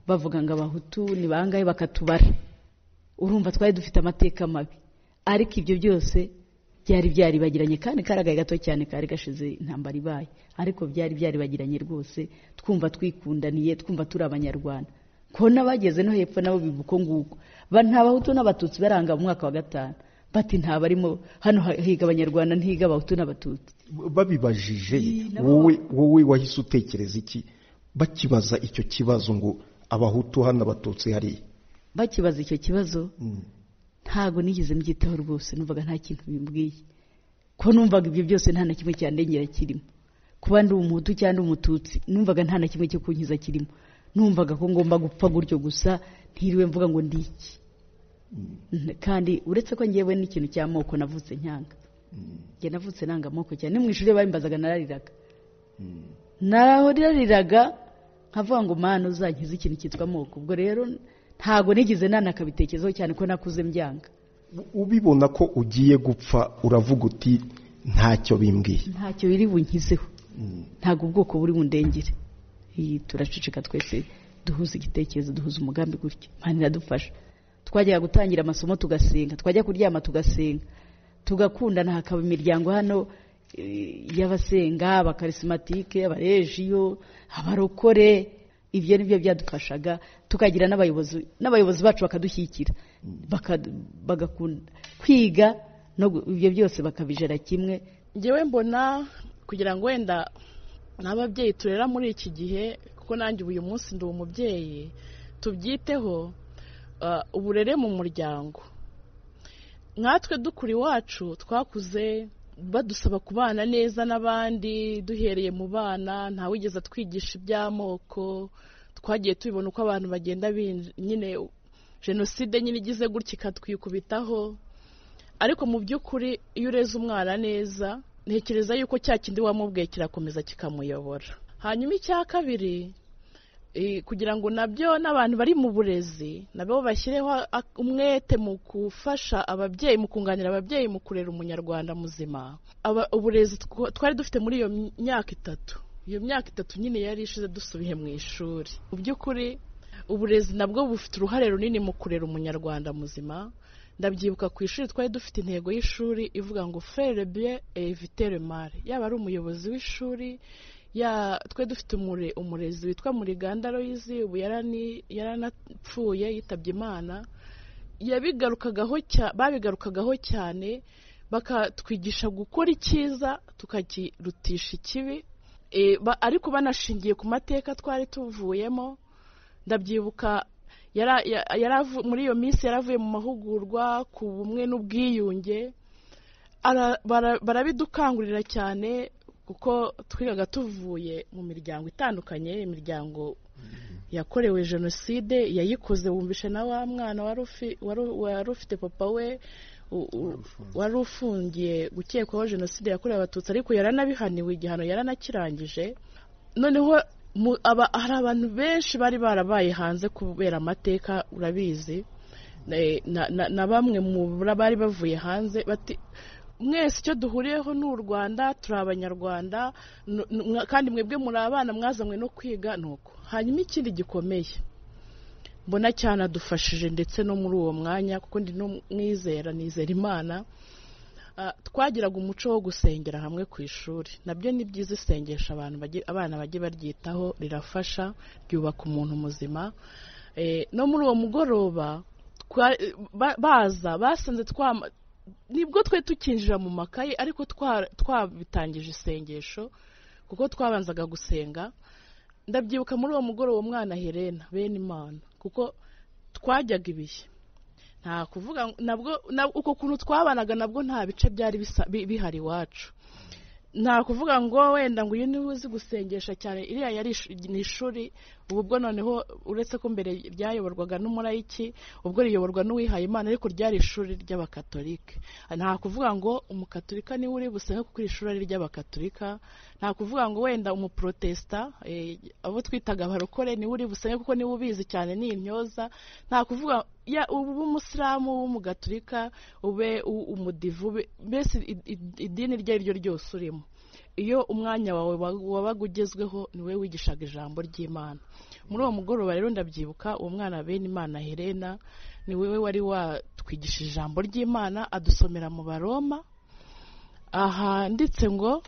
bavuga ngo abahutu ni bangahe, bakatubara. Urumva twari dufite amateka mabi, ariko ibyo byose byari byaribagiranye, kandi karagaye gato cyane kari gashize intambara ibaye, ariko byari byaribagiranye rwose. Twumva twikundaniye, twumva turi abanyarwanda. Ko n'abageze no hepfo nabo bivuga nguko nta bahutu n'abatutsi baranga mu mwaka wa 5 bati nta barimo hano higa abanyarwanda ntiga abahutu n'abatutsi. Babibajije wowe wahise utekereza iki bakibaza icyo kibazo ngo abahutu hano abatutsi hariya? Bakibaza icyo kibazo ntago nigeze mbyitaho rwose, numvaga nta kintu bimbwiye, ko numvaga ibyo byose nta na kimwe cyandengera kirimo. Kuba ndi umuhutu cyangwa umututsi numvaga nta na kimwe cyo kunkiza kirimo, numvaga ko ngomba gupfa gutyo gusa ntiriwe mvuga ngo ndi iki. Kandi uretse ko ngewe n'ikintu cy'amoko navutse nyanga, njye navutse nanga amoko cyane. Mu ishuri bayimbazaga narariraga, narariraga nkavuga ngo mana uzankize ikintu cyitwa amoko. Ubwo rero ntago nigeze nanakabitekerezaho cyane ko nakuze mbyanga. Ubibona ko ugiye gupfa uravuga uti ntacyo bimbwiye, ntacyo biri bunkizeho, ntago ubwoko buri bundengere. Turaceceka twese duhuza igitekerezo, duhuza umugambi gutyo. Imana iradufasha. Twajyaga gutangira amasomo tugasenga, twajya kuryama tugasenga, tugakundana. Hakaba imiryango hano y'abasenga, abakarismatike, abarejiyo, abarokore. Ibyo nibyo byadufashaga, tukagira n'abayobozi bacu bakadushyigikira, bagakunda kwiga no ibyo byose bakabijera kimwe. Njyewe mbona kugira ngo wenda n'ababyeyi turera muri iki gihe, kuko nanjye uyu munsi ndi umubyeyi, tubyiteho uburere mu muryango. Nkatwe dukura iwacu twakuze badusaba kubana neza n'abandi, duhereye mu bana, ntawigeze atwigisha iby'amoko. Twagiye tubibona uko abantu bagenda nyine jenoside nyine igize gutya ikatwikubitaho. Ariko mu by'ukuri iyo ureze umwana neza, ntekereza yuko cya kindi wamubwiye kirakomeza kikamuyobora. Hanyuma icya kabiri, kugira ngo nabyo n'abantu bari mu burezi nabo bashyireho umwete mu gufasha ababyeyi, mu kunganira ababyeyi mu kurera umunyarwanda muzima. Uburezi twari dufite muri iyo myaka 3, iyo myaka 3 nyine yari ishize dusubiye mu ishuri. Mu by'ukuri uburezi nabwo bufite uruhare runini mu kurera umunyarwanda muzima. Ndabyibuka ku ishuri twari dufite intego y'ishuri ivuga ngo faire bien et éviter le mal. Yaba ari umuyobozi w'ishuri, twe dufite umurezi witwa Muriganda Aloyizi, ubu yaranapfuye yitabye Imana. Babigarukagaho cyane, bakatwigisha gukora icyiza tukakirutisha ikibi, ariko banashingiye ku mateka twari tuvuyemo. Ndabyibuka muri iyo minsi yaravuye mu mahugurwa ku bumwe n'ubwiyunge, barabidukangurira cyane, kuko twigaga tuvuye mu miryango itandukanye, imiryango yakorewe jenoside yayikoze. Wumvishe na wa mwana wari ufite papa we wari ufungiye gukekwaho jenoside yakorewe abatutsi, ariko yaranabihaniwe igihano, yaranakirangije. Noneho hari abantu benshi bari barabaye hanze kubera amateka, urabizi, na bamwe mu bari bavuye hanze bati mwese icyo duhuriyeho ni u Rwanda, turi abanyarwanda, kandi mwebwe muri abana mwazanywe no kwiga. Nuko hanyuma ikindi gikomeye mbona cyanadufashije ndetse no muri uwo mwanya, kuko ndi n'umwizera, nizera Imana, twagiraga umuco wo gusengera hamwe ku ishuri. Nabyo ni byiza, isengesha abana bajye baryitaho, rirafasha, ryubaka umuntu muzima. No muri uwo mugoroba baza basanze nibwo twe tukinjira mu makayi, ariko twabitangije isengesho kuko twabanzaga gusenga. Ndabyibuka muri uwo mugoroba umwana Helena bene Imana, kuko twajyaga ibihe, nta kuvuga nabwo uko kuntu twabanaga nabwo nta bice byari bihari iwacu. Nta kuvuga ngo wenda ngo uyu niwe uzi gusengesha cyane, iriya yari ni ishuri. Ubu bwo noneho uretse ko mbere ryayoborwaga n'umurayiki, ubwo riyoborwa n'uwihaye Imana, ariko ryari ishuri ry'abakatolike. Nta kuvuga ngo umukatolika niwe uri busenge kuko iri shuri ari iry'abakatolika. Nta kuvuga ngo wenda umuprotesta, abo twitaga abarokore, niwe uri busenge kuko niwe ubizi cyane, ni intyoza. Nta kuvuga ube umusilamu, ube umugatolika, ube umudivu, mbese idini iryo ari ryo ryose urimo, iyo umwanya wawe wabaga ugezweho niwe wigishaga ijambo ry'Imana. Muri uwo mugoroba rero ndabyibuka uwo mwana bene Imana Helena ni wewe wari watwigishije ijambo ry'Imana, adusomera mu Baroma ahanditse ngo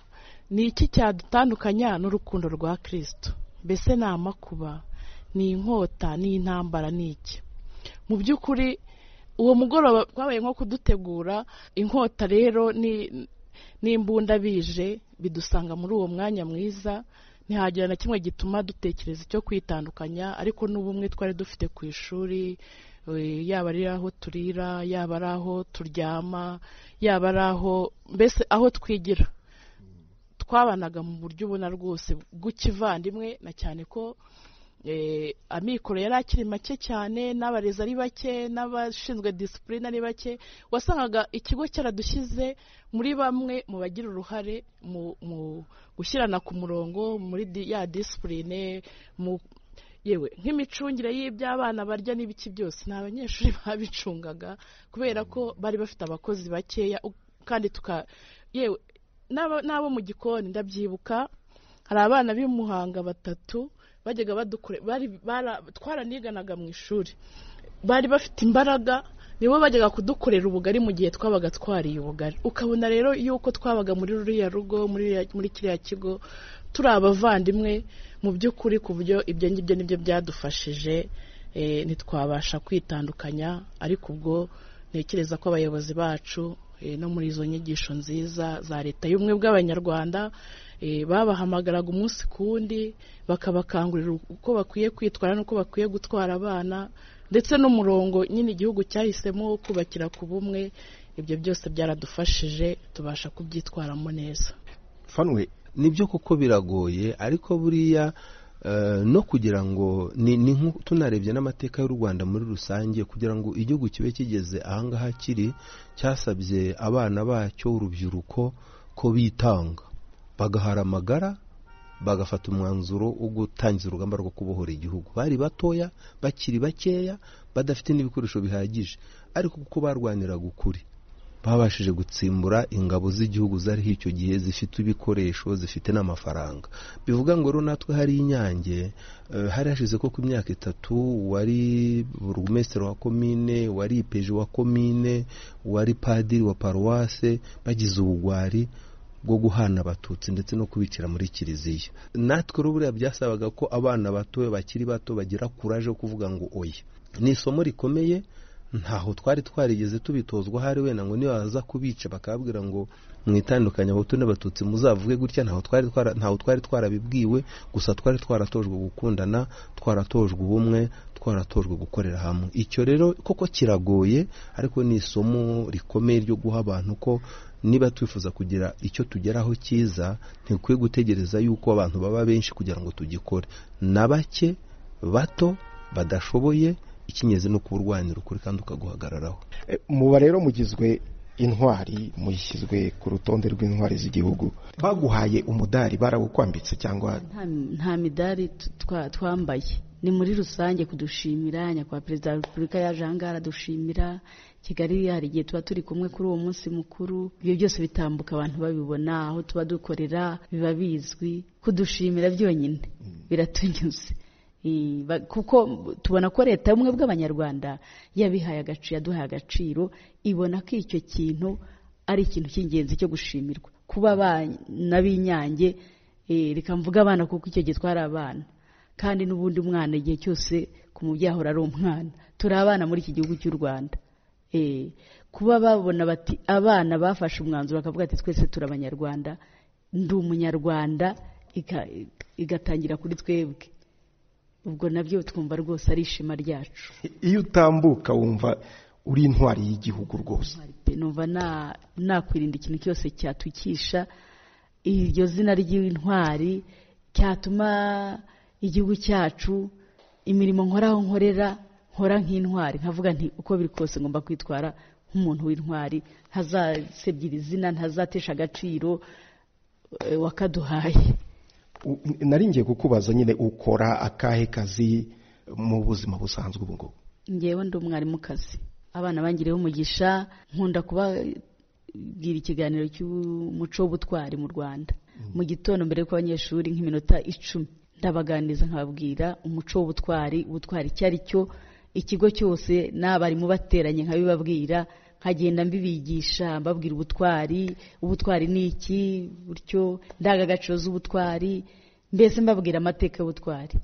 ni iki cyadutandukanya n'urukundo rwa Kristo? Mbese ni amakuba, Ni inkota, ni intambara, ni iki? Mu by'ukuri uwo mugoroba twabaye nko kudutegura. Inkota rero ni n'imbunda bije bidusanga muri uwo mwanya mwiza, ntihagira na kimwe gituma dutekereza icyo kwitandukanya. Ariko n'ubumwe twari dufite ku ishuri, yaba ari aho turira, yaba ari aho turyama, yaba ari aho mbese aho twigira, twabanaga mu buryo ubona rwose bw'ikivandimwe. Na cyane ko amikoro yari akiri make cyane, n'abarezi ari bake, n'abashinzwe disipurine ari bake, wasangaga ikigo cyaradushyize muri bamwe mu bagira uruhare mu gushyirana ku murongo muri ya disipurine, mu yewe nk'imicungire y'iby'abana barya n'ibiki byose, ni abanyeshuri babicungaga kubera ko bari bafite abakozi bakeya. Kandi tuka yewe n'abo mu gikoni, ndabyibuka hari abana b'i Muhanga batatu bajyaga badukore, twaraniganaga mu ishuri, bari bafite imbaraga, nibo bajyaga kudukorera ubugari mu gihe twabaga twariye ubugari. Ukabona rero yuko twabaga muri ruriya rugo, muri kiriya kigo, turi abavandimwe mu by'ukuri, ku buryo ibyo ngibyo nibyo byadufashije, ntitwabasha kwitandukanya. Ariko ubwo ntekereza ko abayobozi bacu no muri izo nyigisho nziza za leta y'ubumwe bw'Abanyarwanda babahamagaraga umunsi ku wundi, bakabakangurira uko bakwiye kwitwara n'uko bakwiye gutwara abana, ndetse n'umurongo nyine igihugu cyahisemo kubakira ku bumwe. Ibyo byose byaradufashije tubasha kubyitwaramo neza. Fanwe, nibyo koko biragoye, ariko buriya no kugira ngo ni tunarebye n'amateka y'u Rwanda muri rusange, kugira ngo igihugu kibe kigeze ahangaha kiri, cyasabye abana bacyo urubyiruko ko bitanga, bagahara amagara, bagafata umwanzuro wo gutangiza urugamba rwo kubohora igihugu. Bari batoya, bakiri bakeya, badafite n'ibikoresho bihagije, ariko kuko barwaniraga ukuri, babashije gutsimbura ingabo z'igihugu zariho icyo gihe, zifite ibikoresho, zifite n'amafaranga. Bivuga ngo rero natwe hari Inyange, hari hashize ko ku myaka 3 wari burugumesitiri wa komine, wari ipeji wa komine, wari padiri wa paruwase, bagize ubugwari bwo guhana abatutsi ndetse no kubicira muri kiliziya. Natwe rero buriya byasabaga ko abana bato bakiri bato bagira kuraje yo kuvuga ngo oya. Ni isomo rikomeye, ntaho twari twarigeze tubitozwa hari wenda ngo niba baza kubica bakababwira ngo mwitandukanye abahutu n'abatutsi muzavuge gutya, ntaho twari twarabibwiwe. Gusa twari twaratojwe gukundana, twaratojwe ubumwe, twaratojwe gukorera hamwe. Icyo rero koko kiragoye, ariko ni isomo rikomeye ryo guha abantu ko niba twifuza kugira icyo tugeraho cyiza, ntikwiye gutegereza yuko abantu baba benshi kugira ngo tugikore. Na bake bato badashoboye, ikinyeze no kuburwanira ukuri kandi ukaguhagararaho. Muba rero mugizwe intwari, mushyizwe ku rutonde rw'intwari z'igihugu. Baguhaye umudari, barawukwambitse cyangwa? Nta midari twambaye. Ni muri rusange kudushimira. Nyakubahwa Perezida wa Repubulika yaje ahangaha aradushimira. Kigali hari igihe tuba turi kumwe kuri uwo munsi mukuru, ibyo byose bitambuka abantu babibona, aho tuba dukorera biba bizwi. Kudushimira byonyine biratunyuze, kuko tubona ko leta y'ubumwe bw'Abanyarwanda yabihaye agaciro, yaduhaye agaciro, ibona ko icyo kintu ari ikintu cy'ingenzi cyo gushimirwa. Kuba abana b'Inyange, reka mvuge abana kuko icyo gihe twari abana, kandi n'ubundi umwana igihe cyose ku mubyeyi ahora ari umwana, turi abana muri iki gihugu cy'u Rwanda. Kuba babona bati abana bafashe umwanzuro bakavuga ati twese turi Abanyarwanda, ndi Umunyarwanda, igatangira kuri twebwe, ubwo nabyo twumva rwose ari ishema ryacu. Iyo utambuka wumva uri intwari y'igihugu rwose. Numva nakwirinda ikintu cyose cyatukisha iryo zina ry'intwari, cyatuma igihugu cyacu, imirimo nkoraho nkorera nkora nk'intwari, nkavuga nti uko biri kose ngomba kwitwara nk'umuntu w'intwari, ntazasebya izina, ntazatesha agaciro wakaduhaye. Nari ngiye kukubaza nyine, ukora akahe kazi mu buzima busanzwe ubu ngubu? Ngewe ndi umwarimukazi, abana bangireho umugisha, nkunda kubabwira ikiganiro cy'umuco w'ubutwari mu Rwanda. Mu gitondo mbere y'uko abanyeshuri nk'iminota 10 ndabaganiriza, nkababwira umuco w'ubutwari, ubutwari icyo ari cyo, ikigo cyose n'abarimu bateranye nkabibabwira, nkagenda mbibigisha, mbabwira ubutwari, ubutwari ni iki, buryo ndangagaciro z'ubutwari, mbese mbabwira amateka y'ubutwari.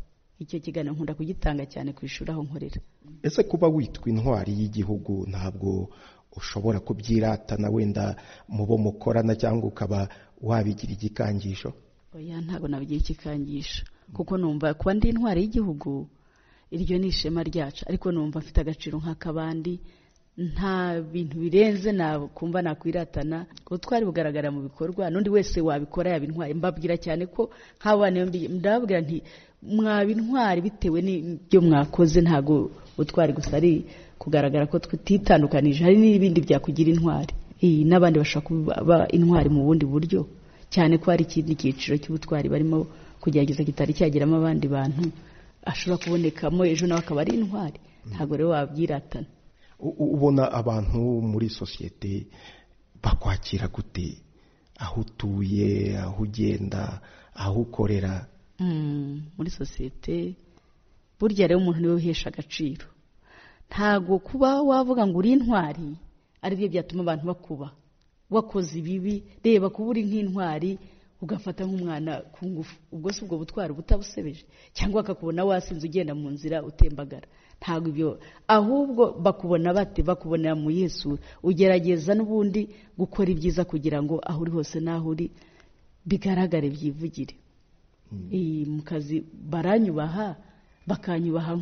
Icyo kiganiro nkunda kugitanga cyane ku ishuri aho nkorera. Ese kuba witwa intwari y'igihugu ntabwo ushobora kubyiratana wenda mu bo mukorana cyangwa ukaba wabigira igikangisho? Oya, ntabwo nabigira igikangisho, kuko numva kuba ndi intwari y'igihugu iryo ni ishema ryacu, ariko numva mfite agaciro nk'ak'abandi, nta bintu birenze nakumva nakwiratana. Ubutwari bugaragara mu bikorwa, n'undi wese wabikora yaba intwari. Mbabwira cyane ko nk'abana ndababwira nti mwaba intwari bitewe n'ibyo mwakoze, ntabwo ubutwari gusa ari kugaragara ko tutitandukanije, hari n'ibindi byakugira intwari. N'abandi bashobora kuba intwari mu bundi buryo, cyane ko hari ikindi cyiciro cy'ubutwari barimo kugerageza kitari cyageramo abandi bantu, ashobora kubonekamo ejo nawe akaba ari intwari. Ntabwo rero wabyiratana. Ubona abantu muri sosiyete bakwakira gute aho utuye, aho ugenda, aho ukorera? Muri sosiyete burya rero umuntu niwe uhesha agaciro. Ntabwo kuba wavuga ngo uri intwari aribyo byatuma abantu bakuba. Wakoze ibibi, reba kuba uri nk'intwari ugafata nk'umwana ku ngufu, ubwo si ubwo butwari butabusebeje, cyangwa bakakubona wasinze ugenda mu nzira utembagara. Ntabwo ibyo, ahubwo bakubona bate? Bakubonera mu Yesu. Ugerageza n'ubundi gukora ibyiza kugira ngo aho uri hose n'aho uri bigaragare, byivugire. Mu kazi baranyubaha, bakanyubaha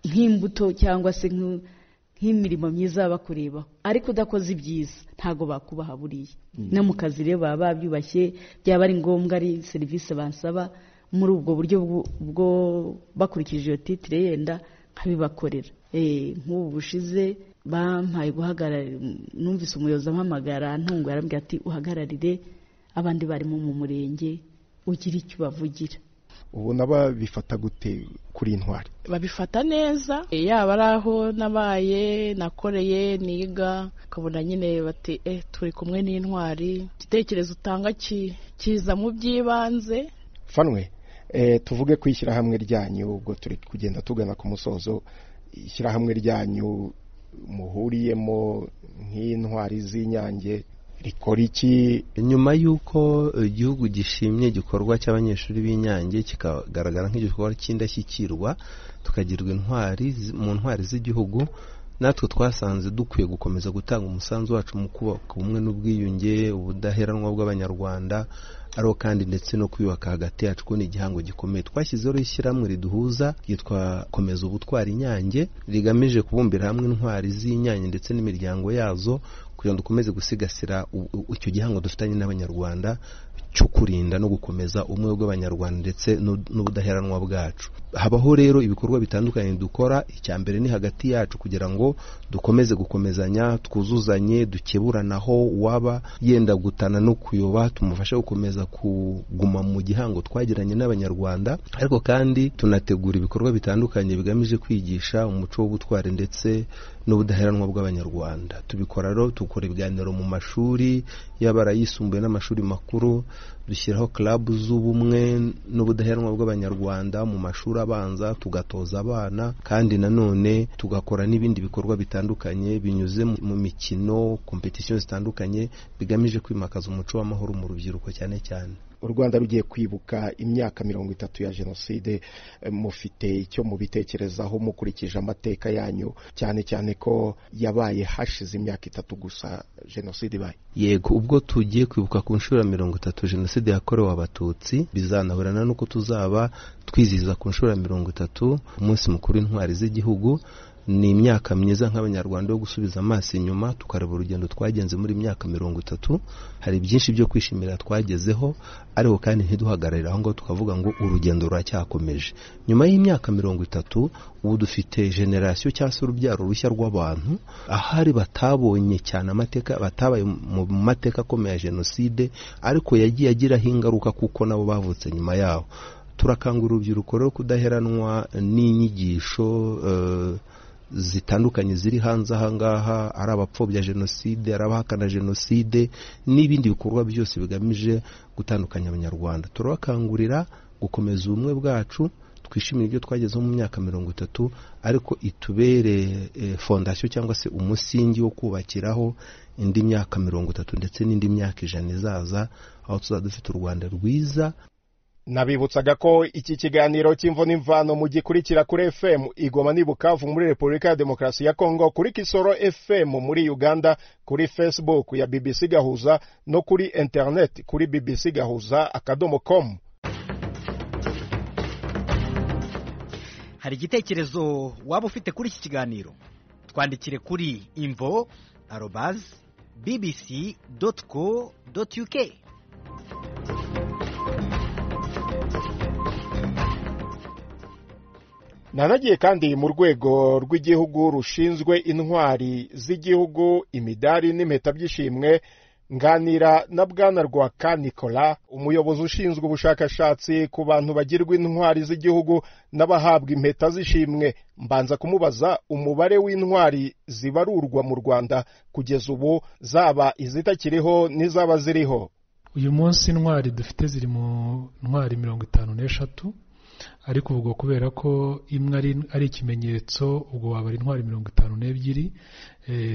nk'imbuto cyangwa se nk'imirimo myiza bakurebaho, ariko udakoze ibyiza ntabwo bakubaha buriya. No mu kazi rero baba babyubashye, byaba ari ngombwa ari serivisi bansaba muri ubwo buryo bwo bakurikije iyo titire yenda nkabibakorera. Nk'ubu bushize bampaye guhagararira, numvise umuyobozi ampamagara ntungu, yarambwira ati uhagararire abandi barimo mu murenge ugira icyo bavugira. Ubona babifata gute kuri intwari? Babifata neza, yaba ari aho nabaye, nakoreye, niga, ukabona nyine bati turi kumwe n'intwari. Igitekerezo utanga kiza mu by'ibanze. Fanwe, tuvuge ku ishyirahamwe ryanyu, ubwo turi kugenda tugana ku musozo. Ishyirahamwe ryanyu muhuriyemo nk'intwari z'Inyange rikora iki? Nyuma y'uko igihugu gishimye igikorwa cy'abanyeshuri b'Inyange kikagaragara nk'igikorwa cy'indashyikirwa, tukagirwa intwari mu ntwari z'igihugu, natwe twasanze dukwiye gukomeza gutanga umusanzu wacu mu kubaka ubumwe n'ubwiyunge, ubudaheranwa bw'Abanyarwanda, ariho kandi ndetse no kwiyubaka hagati yacu, kuko ni igihango gikomeye. Twashyizeho ishyirahamwe riduhuza ryitwa Komeza Ubutwari Inyange, rigamije kubumbira hamwe intwari z'Inyange ndetse n'imiryango yazo, kugira ngo dukomeze gusigasira icyo gihango dufitanye n'Abanyarwanda cyo kurinda no gukomeza ubumwe bw'Abanyarwanda ndetse n'ubudaheranwa bwacu. Habaho rero ibikorwa bitandukanye dukora. Icya mbere ni hagati yacu kugira ngo dukomeze gukomezanya, twuzuzanye, dukeburanaho uwaba yenda gutana no kuyoba, tumufashe gukomeza kuguma mu gihango twagiranye n'Abanyarwanda. Ariko kandi tunategura ibikorwa bitandukanye bigamije kwigisha umuco w'ubutwari ndetse n'ubudaheranwa bw'Abanyarwanda. Tubikora rero, dukora ibiganiro mu mashuri yaba ayisumbuye n'amashuri makuru, dushyiraho club z'ubumwe n'ubudaheranwa bw'Abanyarwanda mu mashuri abanza, tugatoza abana, kandi nanone tugakora n'ibindi bikorwa bitandukanye binyuze mu mikino, competition zitandukanye bigamije kwimakaza umuco w'amahoro mu rubyiruko cyane cyane. U Rwanda rugiye kwibuka imyaka 30 ya jenoside, mufite icyo mubitekerezaho mukurikije amateka yanyu, cyane cyane ko yabaye hashize imyaka 3 gusa jenoside ibaye? Yego, ubwo tugiye kwibuka ku nshuro ya 30 jenoside yakorewe Abatutsi, bizanahurana n'uko tuzaba twizihiza ku nshuro ya 30 umunsi mukuru w'intwari z'igihugu. Ni imyaka myiza nk'Abanyarwanda yo gusubiza amaso inyuma tukareba urugendo twagenze muri imyaka 30. Hari byinshi byo kwishimira twagezeho, ariko kandi ntiduhagararire aho ngaho tukavuga ngo urugendo ruracyakomeje. Nyuma y'imyaka 30 ubu dufite generasiyo cyangwa se urubyaro rushya rw'abantu ahari batabonye cyane amateka, batabaye mu mateka akomeye ya jenoside, ariko yagiye agiraho ingaruka kuko nabo bavutse nyuma yaho. Turakangurira urubyiruko rero kudaheranwa n'inyigisho zitandukanye ziri hanze aha ngaha, ari abapfobya jenoside, ari abahakana jenoside n'ibindi bikorwa byose bigamije gutandukanya Abanyarwanda. Turabakangurira gukomeza ubumwe bwacu, twishimire ibyo twagezeho mu myaka 30, ariko itubere fondasiyo cyangwa se umusingi wo kubakiraho indi myaka 30 ndetse n'indi myaka 100 izaza, aho tuzaba dufite u Rwanda rwiza. Nabibutsaga ko iki kiganiro cy'Imvo n'Imvano mugikurikira kuri FM Igoma n'i Bukavu muri Repubulika ya Demokarasi ya Kongo, kuri Kisoro FM muri Uganda, kuri Facebook ya BBC Gahuza no kuri internet kuri bbcgahuza.com. Hari igitekerezo waba ufite kuri iki kiganiro? Twandikire kuri imvo@bbc.co.uk. Nanagiye kandi mu rwego rw'igihugu rushinzwe intwari z'igihugu, imidari n'impeta by'ishimwe, nganira na Bwana Rwaka Nicolas, umuyobozi ushinzwe ubushakashatsi ku bantu bagirwa intwari z'igihugu n'abahabwa impeta z'ishimwe. Mbanza kumubaza umubare w'intwari zibarurwa mu Rwanda kugeza ubu, zaba izitakiriho n'izaba ziriho. Uyu munsi intwari dufite ziri mu ntwari 53, ariko ubwo kubera ko imwe ari ikimenyetso, ubwo waba ari intwari 52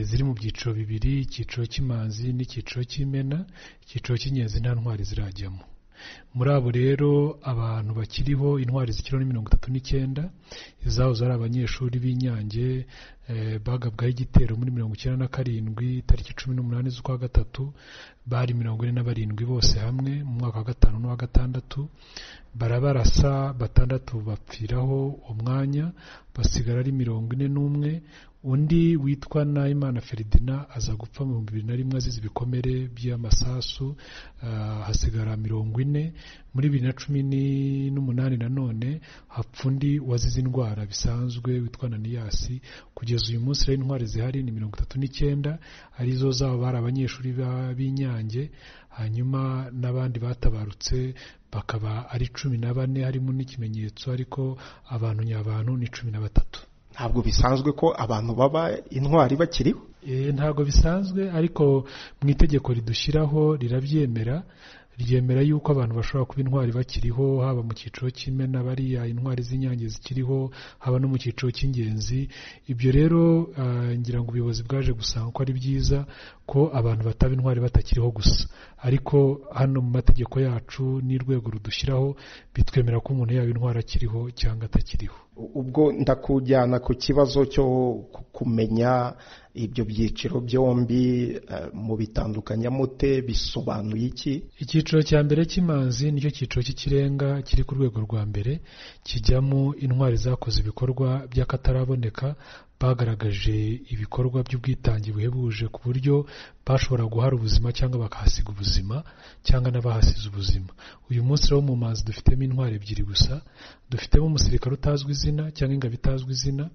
ziri mu byiciro bibiri, icyiciro cy'imanzi n'icyiciro cy'imena. Icyiciro cy'ingenzi nta ntwari zirajyamo. Muri abo rero abantu bakiriho, intwari zikiriho ni 39, izahoze ari abanyeshuri b'Inyange bagabwaho igitero muri 97 tariki 18 z'ukwa gatatu, bari 47 bose hamwe mu mwaka wa 5 n'uwa 6, barabarasa, 6 bapfiraho umwanya, basigara ari 41. Undi witwa Nahimana Ferdinand aza gupfa mu 2001 azize ibikomere by'amasasu, hasigara 40. Muri 2018 nanone hapfa undi wazize indwara bisanzwe witwa Naniyasi. Kugeza uyu munsi rero intwari zihari ni 39, arizo zabo bari abanyeshuri b'Inyange, hanyuma n'abandi batabarutse bakaba ari 14, harimo n'ikimenyetso, ariko abantu nyabantu ni 13. Ntabwo bisanzwe ko abantu baba intwari bakiriho. Ntabwo bisanzwe, ariko mu itegeko ridushyiraho rirabyemera, ryemera yuko abantu bashobora kuba intwari bakiriho, haba mu cyiciro cy'imena bariya intwari z'Inyange zikiriho, haba no mu cyiciro cy'ingenzi. Ibyo rero ngira ngo ubuyobozi bwaje gusanga ko ari byiza ko abantu bataba intwari batakiriho gusa, ariko hano mu mategeko yacu n'urwego rudushyiraho bitwemera ko umuntu yaba intwari akiriho cyangwa atakiriho. Ubwo ndakujyana ku kibazo cyo kumenya ibyo byiciro byombi, mu bitandukanya mute, bisobanuye iki? Icyiciro cya mbere cy'imanzi nicyo cyiciro cy'ikirenga kiri ku rwego rwa mbere, kijyamo intwari zakoze ibikorwa by'akataraboneka, bagaragaje ibikorwa by'ubwitange buhebuje ku buryo bashobora guhara ubuzima cyangwa bakahasiga ubuzima cyangwa n'abahasize ubuzima. Uyu munsi rero mu manzi dufitemo intwari ebyiri gusa, dufitemo umusirikare utazwi izina cyangwa ingabo itazwi izina,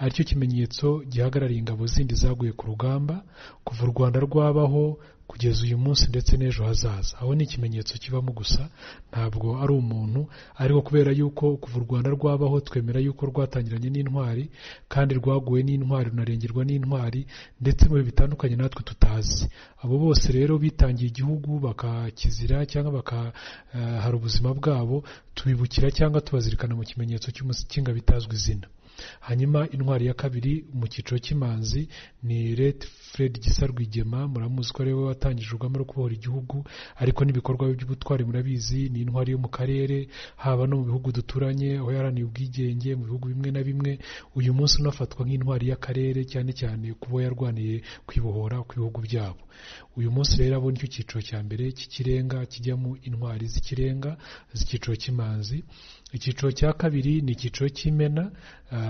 aricyo kimenyetso gihagarariye ingabo zindi zaguye ku rugamba kuva u Rwanda rwabaho kugeza uyu munsi ndetse n'ejo hazaza. Aho ni ikimenyetso kibamo gusa, ntabwo ari umuntu, ariko kubera yuko kuva u Rwanda rwabaho twemera yuko rwatangiranye n'intwari kandi rwaguwe n'intwari, runarengerwa n'intwari ndetse mu bihe bitandukanye natwe tutazi. Abo bose rero bitangiye igihugu bakakizira cyangwa bakahara ubuzima bwabo, tubibukira cyangwa tubazirikana mu kimenyetso cy'ingabo itazwi izina. Hanyuma intwari ya kabiri mu cyiciro cy'imanzi ni Ret Fred Gisa Rwigema, muramuzi ko ariwe watangije urugamba rwo kubohora igihugu, ariko n'ibikorwa by'ubutwari murabizi, ni intwari yo mu karere, haba no mu bihugu duturanye aho yaharaniye ubwigenge mu bihugu bimwe na bimwe. Uyu munsi unafatwa nk'intwari y'akarere cyane cyane kubo yarwaniye kwibohora ku bihugu byabo. Uyu munsi rero abo nicyo cyiciro cya mbere cy'ikirenga kijyamo intwari z'ikirenga z'icyiciro cy'imanzi. Icyiciro cya kabiri ni icyiciro cy'imena.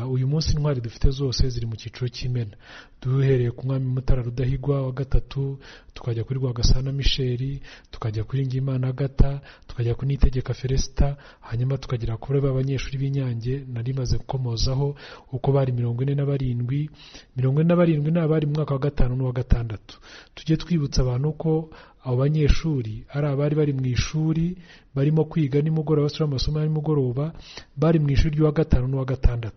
Uyu munsi intwari dufite zose ziri mu cyiciro cy'imena, duhereye ku mwami Mutara Rudahigwa wa gatatu, tukajya kuri Rwagasana Michel, tukajya kuri Ngimana Agata, tukajya kuri Niyitegeka Feresita, hanyuma tukagera kuri abanyeshuri b'Inyange nari maze gukomozaho uko bari 47. 47 ni abari mu mwaka wa 5 n'uwa 6. Tujye twibutsa abantu ko abo banyeshuri ari abari bari mu ishuri barimo kwiga nimugoroba, basubira amasomo ya nimugoroba, bari mu ishuri ry'uwa 5 n'uwa 6.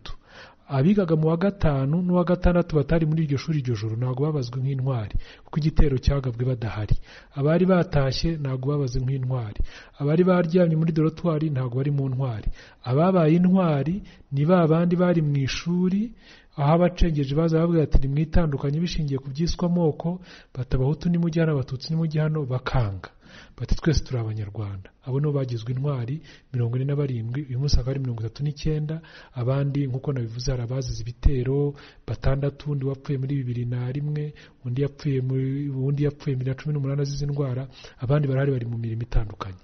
Abigaga mu wa 5 n'uwa 6 batari muri iryo shuri iryo joro ntabwo babazwe nk'intwari kuko igitero cyagabwe badahari. Abari batashye ntabwo babazwe nk'intwari. Abari baryamye muri dorotwari ntabwo bari mu ntwari. Ababaye intwari ni ba bandi bari mu ishuri, aho abacengeje baza babwira ati nimwitandukanye bishingiye ku byiswe amoko, bati abahutu nimujye hano, abatutsi nimujye hano, bakanga. Bati twese turi Abanyarwanda. Abo nibo bagizwe intwari 47, uyu munsi akaba ari 39. Abandi nk'uko nabivuze hari abazize ibitero 6, undi wapfuye muri 2001, undi yapfuye 2018 azize indwara. Abandi barahari bari mu mirimo itandukanye.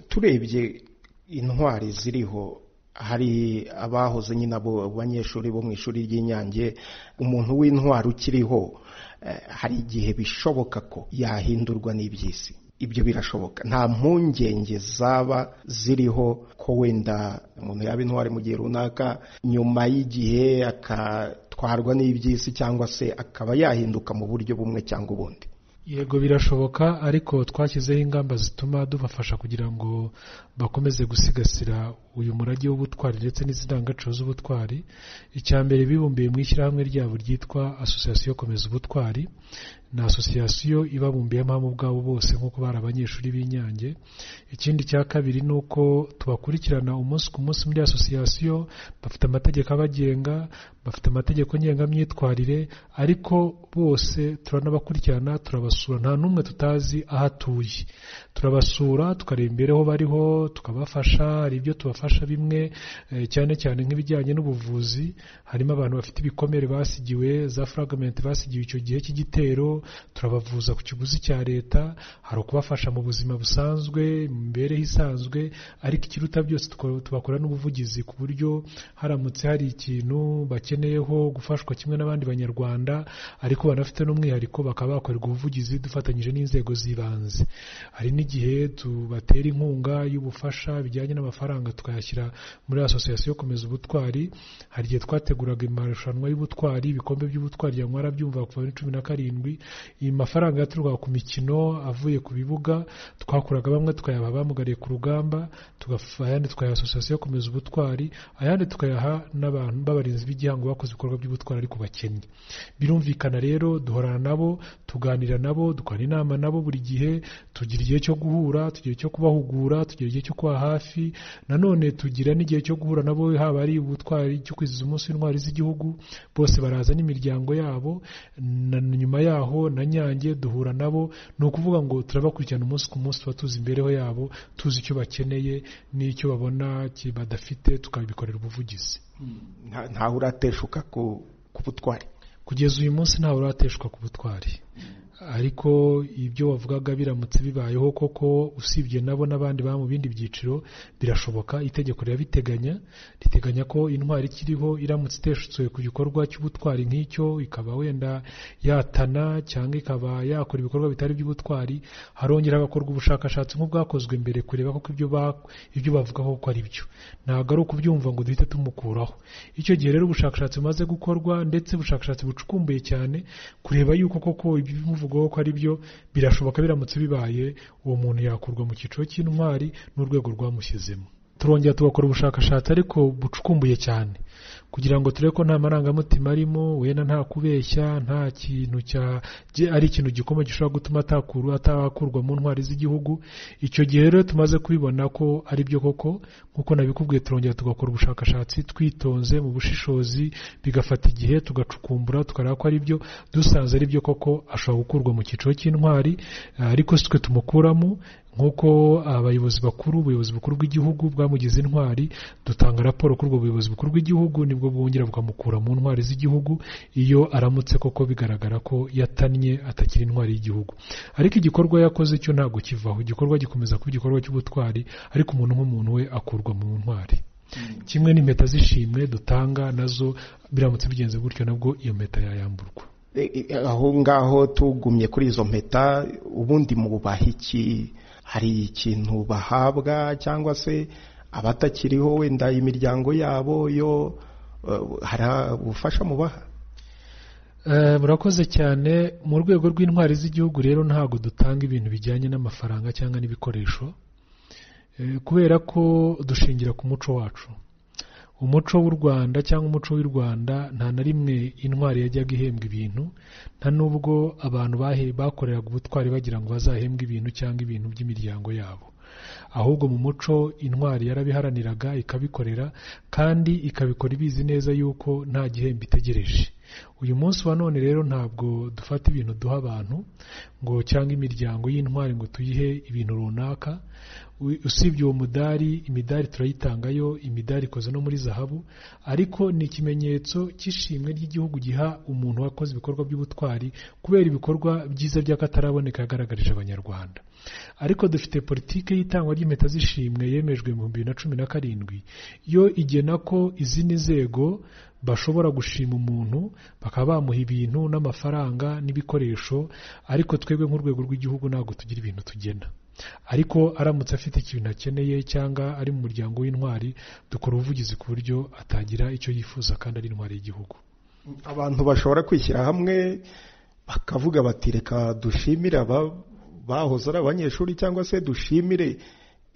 Turebye intwari ziriho, hari abahoze nyine abo banyeshuri bo mu ishuri ry'Inyange. Umuntu w'intwari ukiriho hari igihe bishoboka ko yahindurwa n'iby'isi, ibyo birashoboka. Nta mpungenge zaba ziriho ko wenda umuntu yaba intwari mu gihe runaka, nyuma y'igihe akatwarwa n'iby'isi cyangwa se akaba yahinduka mu buryo bumwe cyangwa ubundi? Yego birashoboka, ariko twashyizeho ingamba zituma dubafasha kugira ngo bakomeze gusigasira uyu murage w'ubutwari ndetse n'indangagaciro z'ubutwari. Icya mbere, bibumbiye mu ishyirahamwe ryabo ryitwa Association Komeza Ubutwari. Ni association ibabumbiyemo hamwe ubwabo bose nk'uko bari abanyeshuri b'Inyange. Ikindi cya kabiri ni uko tubakurikirana umunsi ku munsi muri association. Bafite amategeko abagenga, bafite amategeko ngengamyitwarire, ariko bose turanabakurikirana, turabasura, nta n'umwe tutazi aho atuye. Turabasura tukareba imibereho bariho, tukabafasha. Hari ibyo tubafasha bimwe, cyane cyane nk'ibijyanye n'ubuvuzi. Harimo abantu bafite ibikomere basigiwe, za fragment basigiwe icyo gihe cy'igitero, turabavuza ku kiguzi cya leta. Hari ukubafasha mu buzima busanzwe, mu mibereho isanzwe, ariko ikiruta byose tubakora n'ubuvugizi ku buryo haramutse hari ikintu bakeneyeho gufashwa kimwe n'abandi Banyarwanda, ariko banafite n'umwihariko, bakaba bakorerwa ubuvugizi dufatanyije n'inzego z'ibanze. Hari n'igihe tubatera inkunga y'ubufasha bijyanye n'amafaranga tukayashyira muri Association Komeza Ubutwari. Hari igihe twateguraga amarushanwa y'ubutwari, ibikombe by'ubutwari ya mwarabyumva kuva muri 17. Iyi mafaranga yaturukaga ku mikino avuye ku bibuga, twakuraga bamwe tukayaha abamugariye ku rugamba, ayandi tukayaha Association Komeza Ubutwari, ayandi tukayaha n'abantu b'abarinzi b'igihango bakoze ibikorwa by'ubutwari ariko bakennye. Birumvikana rero duhorana nabo, tuganira nabo, dukora inama nabo buri gihe, tugira igihe cyo guhura, tugira igihe cyo kubahugura, tugira igihe cyo kuba hafi. Nanone tugira n'igihe cyo guhura nabo, haba ari ubutwari cyo kwizihiza umunsi w'intwari z'igihugu, bose baraza n'imiryango yabo. Na nyuma yaho na Nyange duhura nabo. Ni ukuvuga ngo turabakurikirana umunsi ku munsi, tuba tuzi imibereho yabo, tuzi icyo bakeneye n'icyo babona badafite, tukabikorera ubuvugizi. Ntawe urateshuka ku butwari kugeza uyu munsi, ntawe urateshuka ku butwari. Ariko ibyo wavugaga biramutse bibayeho koko, usibye nabo n'abandi ba mu bindi byiciro, birashoboka. Itegeko rirabiteganya, riteganya ko intwari ikiriho iramutse iteshutse ku gikorwa cy'ubutwari nk'icyo, ikaba wenda yatana cyangwa ikaba yakora ibikorwa bitari by'ubutwari, harongera hagakorwa ubushakashatsi nk'ubwakozwe mbere kureba koko ibyo bavuga koko ari byo. Ntabwo ari ukubyumva ngo duhite tumukuraho. Icyo gihe rero ubushakashatsi bumaze gukorwa, ndetse ubushakashatsi bucukumbuye cyane kureba yuko koko ibimuvugwaho ko ari byo, birashoboka. Biramutse bibaye, uwo muntu yakurwa mu cyiciro cy'intwari n'urwego rwamushyizemo. Turongera tugakora ubushakashatsi ariko bucukumbuye cyane kugira ngo turebe ko nta marangamutima arimo, wenda nta kubeshya, nta kintu ari ikintu gikomeye gishobora gutuma atakurwa mu ntwari z'igihugu. Icyo gihe rero tumaze kubibona ko ari byo koko, nk'uko nabikubwiye, turongera tugakora ubushakashatsi twitonze mu bushishozi, bigafata igihe, tugacukumbura tukareba ko ari byo. Dusanze ari byo koko, ashobora gukurwa mu cyiciro cy'intwari, ariko si twe tumukuramo. Nk'uko abayobozi bakuru, ubuyobozi bukuru bw'igihugu bwamugize intwari, dutanga raporo kuri ubwo buyobozi bukuru bw'igihugu, nibwo bwongera bukamukura mu ntwari z'igihugu iyo aramutse koko bigaragara ko yatannye atakiri intwari y'igihugu. Ariko igikorwa yakoze cyo ntabwo kivaho, igikorwa gikomeza kuba igikorwa cy'ubutwari, ariko umuntu nk'umuntu we akurwa mu ntwari. Kimwe n'impeta z'ishimwe dutanga nazo, biramutse bigenze gutyo nabwo iyo mpeta yayamburwa. Aho ngaho tugumye kuri izo mpeta, ubundi mubaha iki? Hari ikintu bahabwa cyangwa se abatakiriho wenda imiryango yabo yo hari ubufasha mubaha? Murakoze cyane. Mu rwego rw'intwari z'igihugu rero ntabwo dutanga ibintu bijyanye n'amafaranga cyangwa n'ibikoresho, kubera ko dushingira ku muco wacu. Umuco w'u Rwanda cyangwa umuco w'u Rwanda, nta na rimwe intwari yajyaga ihembwa ibintu, nta nubwo abantu bakoreraga ubutwari bagira ngo bazahembwe ibintu cyangwa ibintu by'imiryango yabo. Ahubwo mu muco intwari yarabiharaniraga ikabikorera, kandi ikabikora ibizi neza yuko nta gihembo itegereje. Uyu munsi wa none rero ntabwo dufata ibintu duha abantu ngo cyangwa imiryango y'intwari ngo tuyihe ibintu runaka. Usibye uwo mudari, imidari turayitangayo, imidari ikoze no muri zahabu, ariko ni ikimenyetso cy'ishimwe ry'igihugu giha umuntu wakoze ibikorwa by'ubutwari kubera ibikorwa byiza by'akataraboneka yagaragarije Abanyarwanda. Ariko dufite politike y'itangwa ry'impeta z'ishimwe yemejwe mu 2017, yo igena ko izindi nzego bashobora gushima umuntu bakaba bamuha ibintu n'amafaranga n'ibikoresho, ariko twebwe nk'urwego rw'igihugu ntabwo tugira ibintu tugena. Ariko aramutse afite ikintu akeneye cyangwa ari mu muryango w'intwari, dukora ubuvugizi ku buryo atagira icyo yifuza kandi ari intwari y'igihugu. Abantu bashobora kwishyira hamwe bakavuga bati reka dushimire aba bahoze ari abanyeshuri, cyangwa se dushimire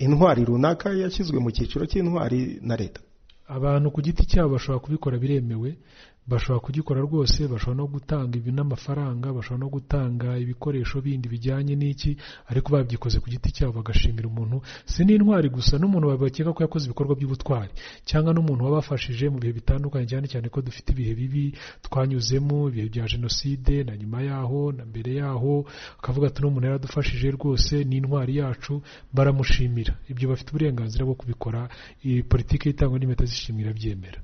intwari runaka yashyizwe mu cyiciro cy'intwari na leta. Abantu ku giti cyabo bashobora kubikora, biremewe, bashobora kugikora rwose, bashobora no gutanga ibi n'amafaranga, bashobora no gutanga ibikoresho bindi bijyanye n'iki, ariko babyikoze ku giti cyabo bagashimira umuntu. Si n'intwari gusa, n'umuntu bakeka ko yakoze ibikorwa by'ubutwari, cyangwa n'umuntu wabafashije mu bihe bitandukanye, cyane cyane ko dufite ibihe bibi twanyuzemo, ibihe bya jenoside na nyuma yaho na mbere yaho, akavuga ati n'umuntu yaradufashije rwose, ni intwari yacu, baramushimira. Ibyo bafite uburenganzira bwo kubikora, iyi politiki y'itangwa n'impeta z'ishimwe irabyemera.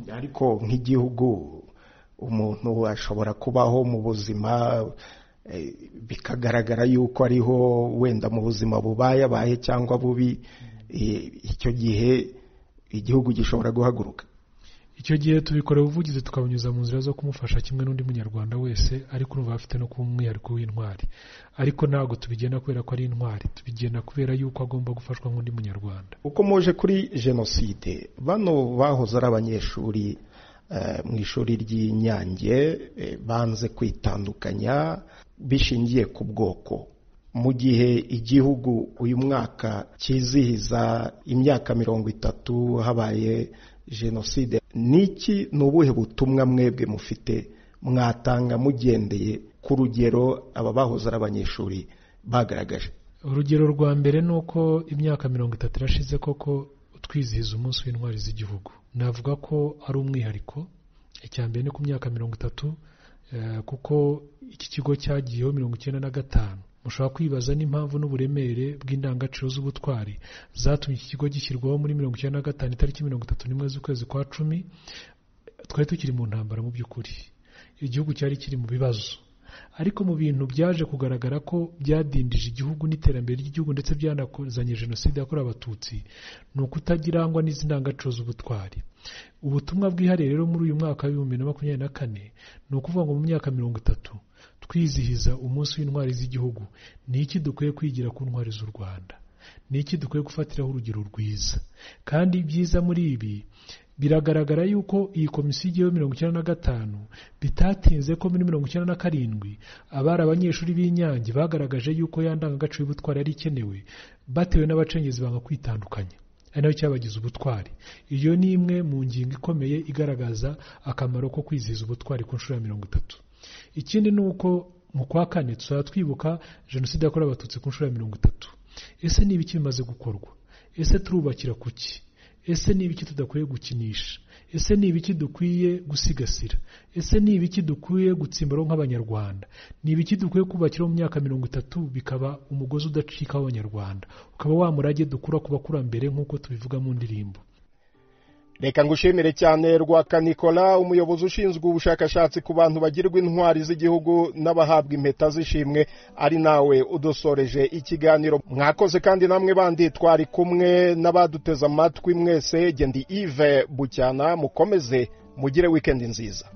Ariko nk'igihugu umuntu ashobora kubaho mu buzima bikagaragara yuko ariho wenda mu buzima bubaye abaye cyangwa bubi, icyo gihe igihugu gishobora guhaguruka. Icyo gihe tubikora ubuvugizi tukabunyuza mu nzira zo kumufasha kimwe n'undi munyarwanda wese, ariko urumva afite no kuba umwihariko w'intwari. Ariko ntabwo tubigena kubera ko ari intwari, tubigena kubera yuko agomba gufashwa nk'undi munyarwanda. Uko muje kuri jenoside, bano bahoze ari abanyeshuri mu ishuri ry'Inyange banze kwitandukanya bishingiye ku bwoko. Mu gihe igihugu uyu mwaka cyizihiza imyaka 30 habaye jenoside, niki ni ubuhe butumwa mwebwe mufite mwatanga mugendeye ku rugero aba bahoze ari abanyeshuri bagaragaje? Urugero rwa mbere ni uko imyaka 30 irashize koko twizihiza umunsi w'intwari z'igihugu. Navuga ko ari umwihariko. Icya mbere ni ku myaka 30, kuko iki kigo cyagiyeho 95. Mushobora kwibaza n'impamvu n'uburemere bw'indangagaciro z'ubutwari zatumye iki kigo gishyirwaho muri 95 itariki 31 z'ukwezi kwa 10. Twari tukiri mu ntambara, mu by'ukuri igihugu cyari kiri mu bibazo, ariko mu bintu byaje kugaragara ko byadindije igihugu n'iterambere ry'igihugu ndetse byanakozanye jenoside yakorewe Abatutsi, ni ukutagirangwa n'izi ndangagaciro z'ubutwari. Ubutumwa bwihariye rero muri uyu mwaka wa 2024 ni ukuvuga ngo mu myaka 30 twizihiza umunsi w'intwari z'igihugu, ni iki dukwiye kwigira ku ntwari z'u Rwanda? Ni iki dukwiye gufatiraho urugero rwiza? Kandi ibyiza muri ibi biragaragara yuko iyi komisiyo igiyeho 95 bitatinze ko muri 97 abari abanyeshuri b'Inyange bagaragaje yuko ya ndangagaciro y'ubutwari yari ikenewe, batewe n'abacengezi banga kwitandukanya, ari nayo cyabagize ubutwari. Iyo ni imwe mu ngingo ikomeye igaragaza akamaro ko kwizihiza ubutwari ku nshuro ya 30. Ikindi ni uko mu kwa kane tuzaba twibuka jenoside yakorewe Abatutsi ku nshuro ya 30. Ese ni ibiki bimaze gukorwa? Ese turubakira kuki? Ese ni ibiki tudakwiye gukinisha? Ese ni ibiki dukwiye gusigasira? Ese ni ibiki dukwiye gutsimbaraho nk'Abanyarwanda? Ni ibiki dukwiye kubakiraho mu myaka 30 bikaba umugozi udacika w'Abanyarwanda, ukaba wa murage dukura ku bakurambere nk'uko tubivuga mu ndirimbo? Reka ngushimire cyane Rwaka Nicolas, umuyobozi ushinzwe ubushakashatsi ku bantu bagirwa intwari z'igihugu n'abahabwa impeta z'ishimwe, ari nawe udusoreje ikiganiro. Mwakoze kandi namwe bandi twari kumwe n'abaduteze amatwi mwese. Ndi Yves Bucyana, mukomeze mugire weekend nziza.